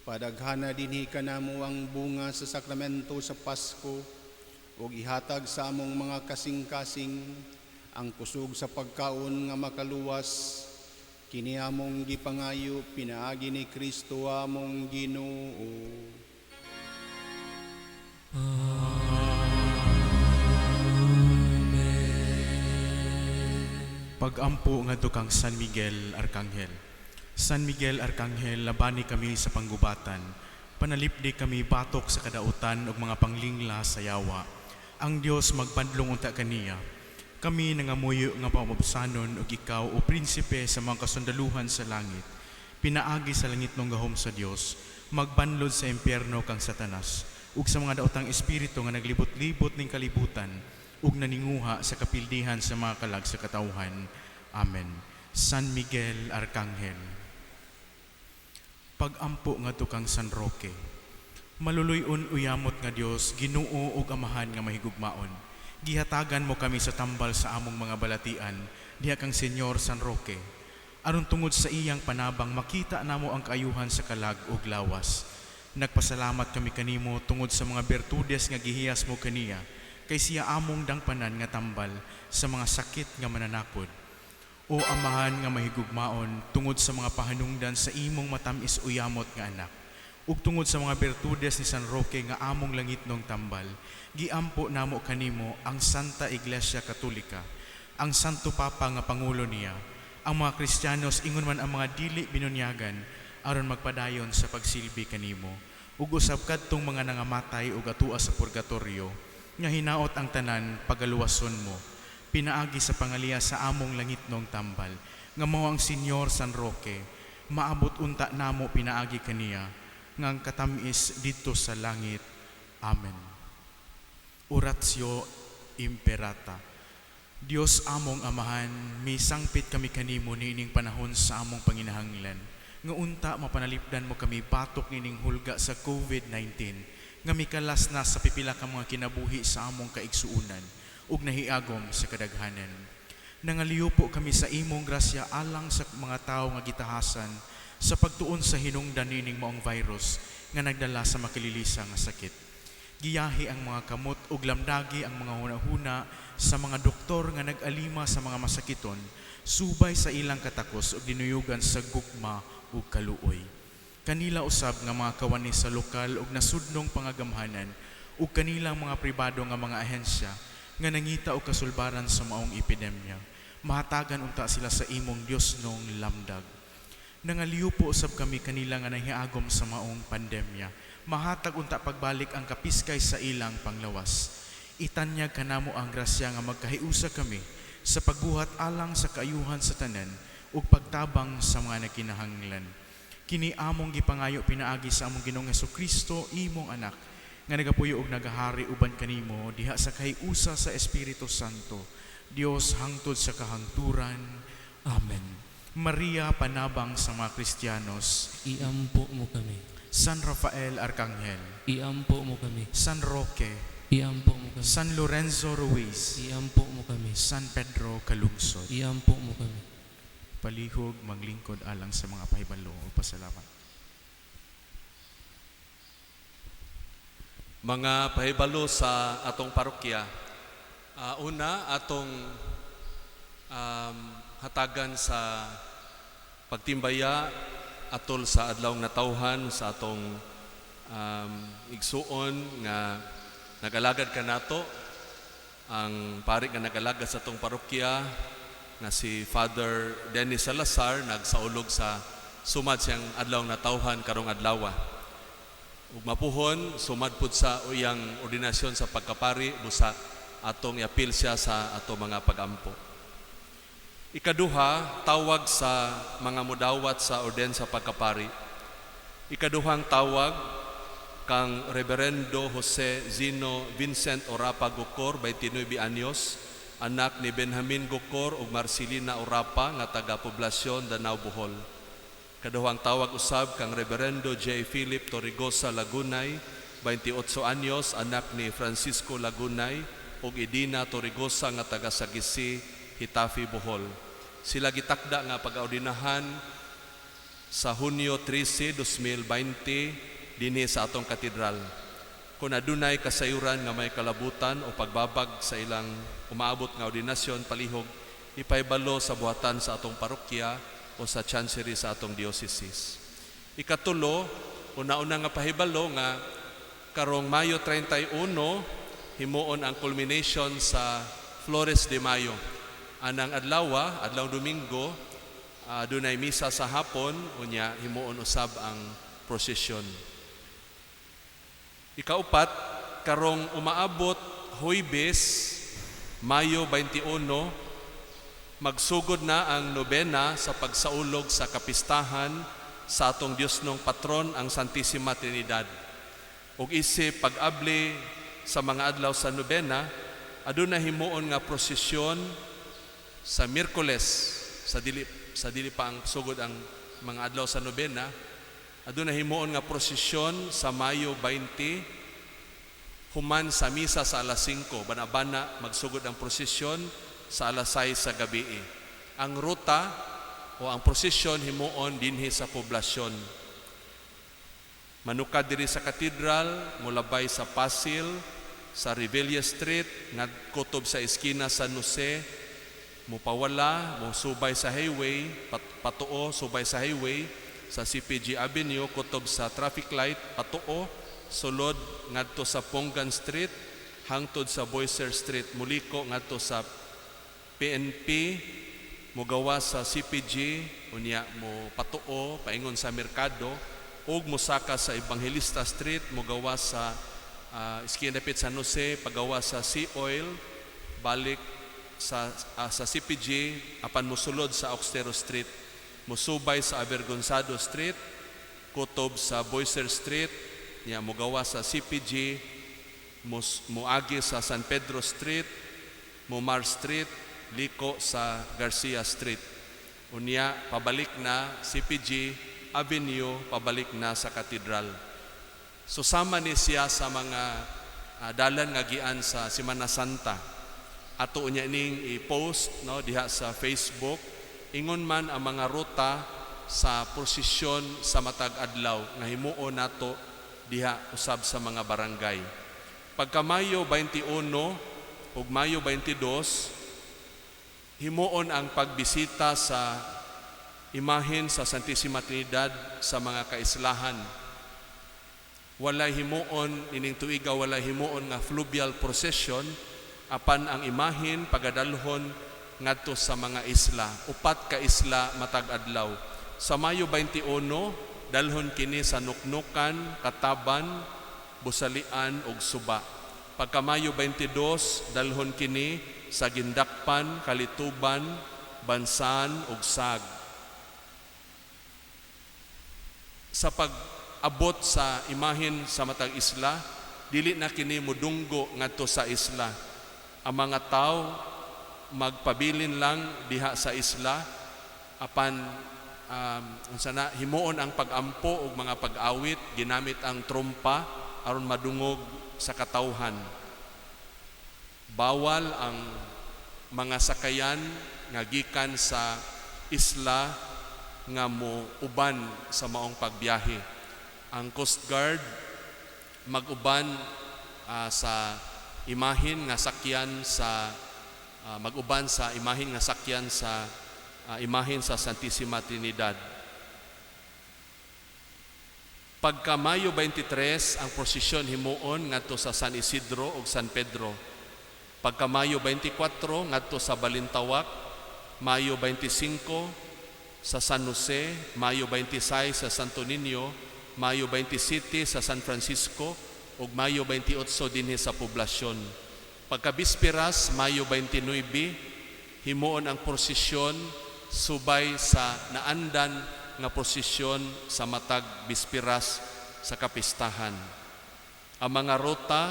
Padaghana dinhi kanamo ang bunga sa sakramento sa Pasko ug ihatag sa among mga kasing-kasing ang kusog sa pagkaon nga makaluwas. Kini among gipangayo pinaagi ni Kristo among Ginoo. Pagampo ngadto kang San Miguel Arkanghel. San Miguel Arkanghel, labani kami sa panggubatan. Panalipdi kami batok sa kadautan ug mga panglingla sa yawa. Ang Dios magpadlong unta kaniya. Kami nangamuyo nga paumabsanon ug ikaw o prinsipe sa mga kasundaluhan sa langit. Pinaagi sa langit nung gahom sa Dios, magbanlod sa impyerno kang Satanas ug sa mga daotang espiritu nga naglibot-libot ning kalibutan ug naninguha sa kapildihan sa mga kalag sa katawhan. Amen. San Miguel Arkanghel. Pagampo ngadto kang San Roque. Maluluy-on uyamot nga Dios, Ginoo ug Amahan nga mahigugmaon. Gihatagan mo kami sa tambal sa among mga balatian diha kang Senyor San Roque. Aron tungod sa iyang panabang makita namo ang kaayuhan sa kalag ug lawas. Nagpasalamat kami kanimo tungod sa mga bertudes nga gihiyas mo kaniya, kay siya among dangpanan nga tambal sa mga sakit nga mananakod. O Amahan nga mahigugmaon, tungod sa mga pahanungdan sa imong matamis uyamot nga anak, ug tungod sa mga bertudes ni San Roque nga among langitnong tambal, giampo namo kanimo ang Santa Iglesia Katolika, ang Santo Papa nga pangulo niya, ang mga Kristiyanos ingon man ang mga dili binunyagan aron magpadayon sa pagsilbi kanimo, ug usab kadtong mga nangamatay ug atua sa purgatorio nga hinaot ang tanan pagaluwason mo, pinaagi sa pangaliya sa among langitnong tambal nga mao ang Senyor San Roque. Maabot unta namo pinaagi kaniya nga ang katamis didto sa langit. Amen. Oratio Imperata. Dios among Amahan, misangpit kami kanimo niining panahon sa among panginahanglan. Nga unta mapanalipdan mo kami batok nining hulga sa COVID-19 nga mikalas na sa pipila ka mga kinabuhi sa among kaigsuunan ug nahiagom sa kadaghanan. Nangaliupo kami sa imong grasya alang sa mga tawo nga gitahasan sa pagtuon sa hinungdan niining maong virus nga nagdala sa makililisa nga sakit. Giyahi ang mga kamot ug lamdagi ang mga hunahuna sa mga doktor nga nag-alima sa mga masakiton subay sa ilang katakos ug dinuyugan sa gugma ug kaluoy. Kanila usab nga mga kawani sa lokal ug nasudnong pangagamhanan ug kanilang mga pribado nga mga ahensya nga nangita og kasulbaran sa maong epidemya. Mahatagan unta sila sa imong Diosnong lamdag. Nangaliupo usab kami kanila nga nahiagom sa maong pandemya. Mahatag unta pagbalik ang kapiskay sa ilang panglawas. Itanyag kanamo ang grasya nga magkahiusa kami sa pagbuhat alang sa kaayuhan sa tanan ug pagtabang sa mga nagkinahanglan. Kini among gipangayo pinaagi sa among Ginoong Hesukristo, imong anak, nga nagapuyo ug nagahari uban kanimo diha sa kahiusa sa Espiritu Santo, Dios hangtod sa kahangturan. Amen. Maria, panabang sa mga Kristiyanos, Iampo mo kami. San Rafael Arcangel, Iampo mo kami. San Roque, Iampo mo kami. San Lorenzo Ruiz, Iampo mo kami. San Pedro Calungsod. Iampo mo kami. Palihog maglingkod alang sa mga pahibalo o pasalamat. Mga pahibalo sa atong parokya. Una, atong hatagan sa pagtimbaya atol sa adlaw natawhan sa atong igsuon nga nagalagad kanato, ang pari nga nagalagad sa atong parokya nga si Father Dennis Salazar, nagsaulog sa sumad siyang adlaw natawhan karong adlawa. Ug mapuhon sumad pud sa iyang ordinasyon sa pagkapari, busa atong iapil siya sa ato mga pagampo. Ikaduha, tawag sa mga mudawat sa orden sa pagkapari. Ikaduhang tawag kang Reverendo Jose Zino Vincent Orapa Gocor, 29 anyos, anak ni Benjamin Gocor ug Marcelina Orapa nga taga Poblasyon, Danao, Bohol. Kaduhang tawag usab kang Reverendo J. Philip Torrigosa Lagunay, 28 anyos, anak ni Francisco Lagunay ug Edina Torrigosa nga taga Sagisi, Getafe, Bohol. Sila gitakda nga pag-ordinahan sa Hunyo 13, 2020 dinhi sa atong katedral. Kung adunay kasayuran nga may kalabutan o pagbabag sa ilang umaabot nga ordinasyon, palihog ipahibalo sa buhatan sa atong parokya o sa chancery sa atong diocese. Ikatulo, una-una nga pahibalo nga karong Mayo 31 himuon ang culmination sa Flores de Mayo. Anang adlawa, adlaw Domingo, dunay misa sa hapon, unya himuon usab ang prosesyon. Ikaupat, karong umaabot Huwebes, Mayo 21, magsugod na ang nobena sa pagsaulog sa kapistahan sa atong Diosnong patron ang Santissima Trinidad. Ug isip pag-abli sa mga adlaw sa nobena, aduna himuon nga prosesyon sa Miyerkules, sa dili pa ang sugod ang mga adlaw sa nobena, aduna himuon nga prosesyon sa Mayo 20 human sa misa sa alas 5, bana-bana magsugod ang prosesyon sa alas 6 sa gabi. Ang ruta o ang prosesyon himuon dinhi sa poblasyon. Manukad diri sa katedral, mulabay sa Pasil, sa Revilla Street, ngadkutob sa eskina San Jose, mupawala, musubay sa highway, patuo, subay sa highway, sa CPG Avenue, kutob sa traffic light, patuo, sulod ngadto sa Pongan Street, hangtod sa Boiser Street, muliko ngadto sa PNP, mugawa sa CPG, unya mo patuo, paingon sa merkado, ug mosaka sa Evangelista Street, mugawa sa esquina dapit San Jose, pagawa sa Sea Oil, balik sa CPG, apan mosulod sa Auxtero Street, musubay sa Avergonzado Street, kutob sa Boiser Street, nya mogawa sa CPG, muagi sa San Pedro Street, Mumar Street, liko sa Garcia Street. Unya pabalik na CPG Avenue, pabalik na sa Katedral. So sama ni siya sa mga dalan nga gian sa Semana Santa. Ato unya ning i-post, no, diha sa Facebook. Ingon man ang mga ruta sa prosesyon sa matag adlaw nga himuon nato diha usab sa mga barangay. Pagka Mayo 21 ug Mayo 22, himuon ang pagbisita sa imahen sa Santissima Trinidad sa mga kaislahan. Walay himuon ining tuiga, walay himuon nga fluvial procession, apan ang imahen pagadalhon ngadto sa mga isla, upat ka isla matag adlaw. Sa Mayo 21, dalhon kini sa Nuknukan, Kataban, Busalian ug Suba. Pagka Mayo 22, dalhon kini sa Gindakpan, Kalituban, Bansan ug Sag. Sa pag-abot sa imahen sa matag isla, dili na kini mudunggo ngadto sa isla. Ang mga tawo magpabilin lang diha sa isla, apan unsa na, himuon ang pag-ampo ug mga pag-awit, ginamit ang trompa aron madungog sa katawhan. Bawal ang mga sakayan nga gikan sa isla nga mo uban sa maong pagbiyahe. Ang Coast Guard mag-uban sa imahin nga sakyan sa mag-uban sa imahin nga sakyan sa imahen sa Santissima Trinidad. Pagka Mayo 23, ang prosesyon himuon ngadto sa San Isidro ug San Pedro. Pagka Mayo 24, ngadto sa Balintawak, Mayo 25 sa San Jose, Mayo 26 sa Santo Niño, Mayo 27 sa San Francisco ug Mayo 28 dinhi sa poblasyon. Pagka Bisperas, Mayo 29, himuon ang prosesyon subay sa naandan nga prosesyon sa matag bisperas sa kapistahan. Ang mga ruta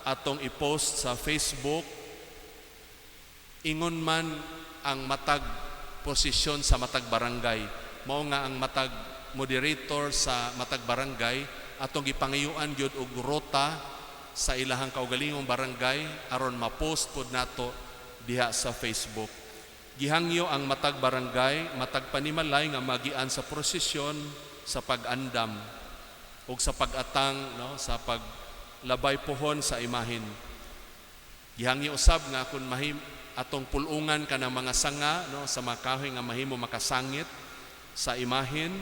atong i-post sa Facebook. Ingon man ang matag posisyon sa matag barangay. Mao nga ang matag moderator sa matag barangay atong gipangayuan gyud og ruta sa ilahang kaugalingong barangay aron ma-post pod nato diha sa Facebook. Gihangyo ang matag barangay, matag panimalay nga magian sa prosesyon sa pag-andam ug sa pag-atang, no, sa paglabay pohon sa imahin. Gihangyo usab nga kun mahim atong pulungan kanang mga sanga, no, sa mga kahoy nga mahimo makasangit sa imahin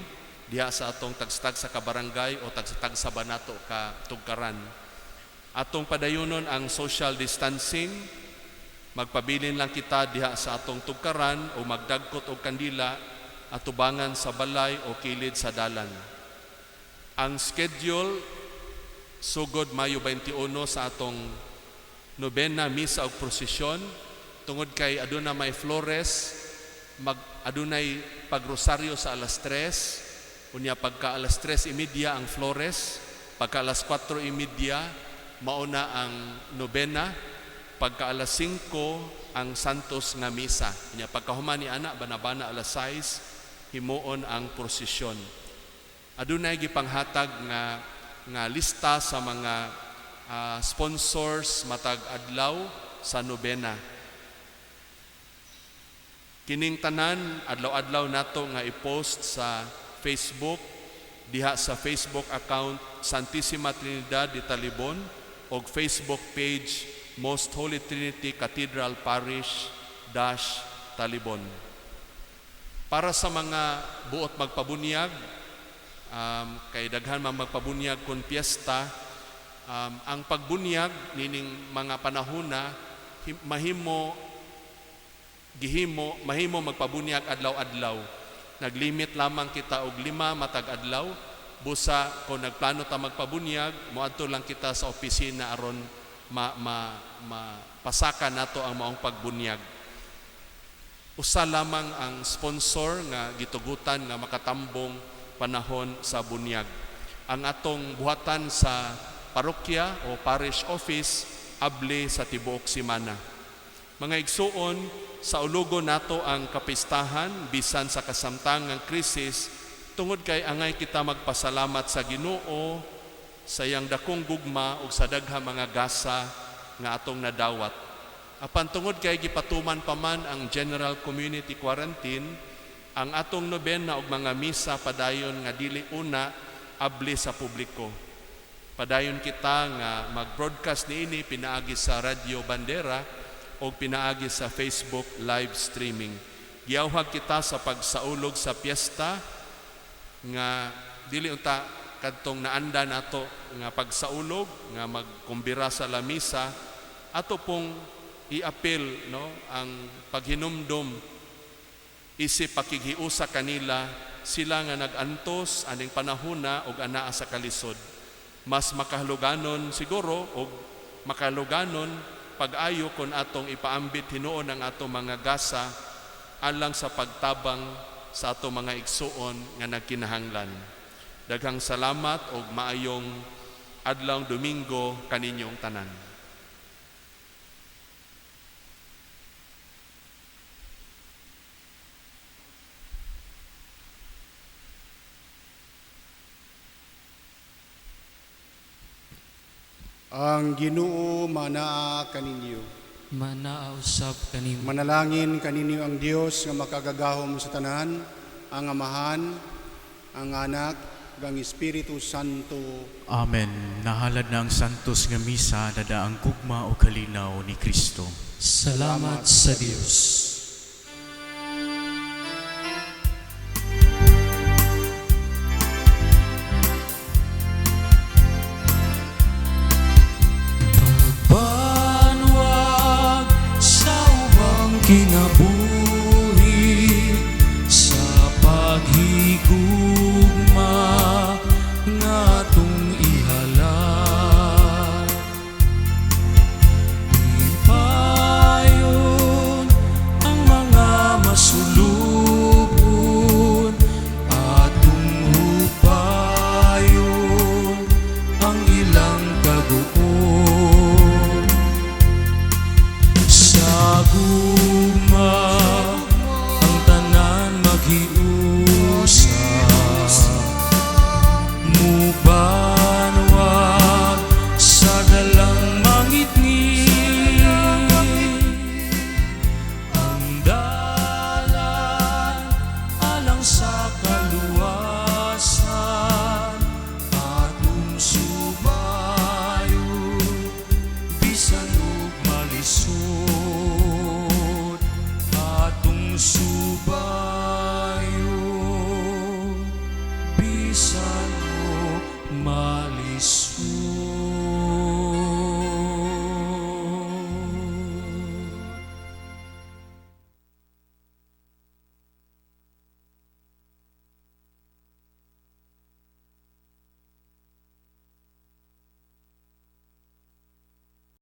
diha sa atong tagstag sa kabarangay o tagstag sa banato ka tugkaran. Atong padayonon ang social distancing, magpabilin lang kita diha sa atong tugkaran o magdagkot og kandila atubangan sa balay o kilid sa dalan. Ang schedule sugod Mayo 21 sa atong nobena, misa ug prosesyon, tungod kay aduna may flores, mag adunay pagrosaryo sa alas 3, unya pagka alas 3:30 ang flores, pagka alas 4:30 mauna ang nobena, pagka alas 5 ang Santos nga misa. Unya pagkahuman ni ana banabana alas 6 himuon ang prosesyon. Adunay gipanghatag nga lista sa mga sponsors matag adlaw sa nobena. Kining tanan adlaw-adlaw nato nga i-post sa Facebook diha sa Facebook account Santissima Trinidad de Talibon og Facebook page Most Holy Trinity Cathedral Parish dash Talibon. Para sa mga buot magpabunyag, kay daghan man magpabunyag kun piyesta, ang pagbunyag nining mga panahona mahimo gihimo mahimo magpabunyag adlaw-adlaw. Naglimit lamang kita og 5 matag adlaw. Busa kung nagplano ta magpabunyag, moadto lang kita sa opisina aron mapasaka nato ang maong pagbunyag. Usa lamang ang sponsor nga gitugutan nga makatambong panahon sa bunyag. Ang atong buhatan sa parokya o parish office abli sa tibuok semana. Mga igsuon, saulugon nato ang kapistahan bisan sa kasamtangang krisis tungod kay angay kita magpasalamat sa Ginoo sa iyang dakong gugma ug sa daghang mga gasa nga atong nadawat. Apan tungod kay gipatuman pa man ang general community quarantine, ang atong nobena ug mga misa padayon nga dili una abli sa publiko. Padayon kita nga mag-broadcast niini pinaagi sa Radyo Bandera o pinaagi sa Facebook live streaming. Giyawhag kita sa pagsaulog sa piyesta nga dili unta kadtong naanda nato nga pagsaulog nga magkumbira sa lamisa, ato pong iapil, no, ang paghinumdom isip pakighiusa kanila, sila nga nag-antos aning panahona og anaa sa kalisod. Mas makahaluganon siguro og makahaluganon pag-ayo kon atong ipaambit hinuon ang atong mga gasa alang sa pagtabang sa atong mga igsuon nga nagkinahanglan. Daghang salamat og maayong adlaw Domingo kaninyong tanan. Ang Ginoo manaa kaninyo. Manaa usab kanimo. Manalangin kaninyo ang Dios nga makagagahom sa tanan, ang Amahan, ang Anak, ug ang Espiritu Santo. Amen. Nahalad na ang santos nga misa, dada ang gugma o kalinaw ni Kristo. Salamat sa Dios. Pagbanwag sa ubang kinabuhi, sa paghigugma.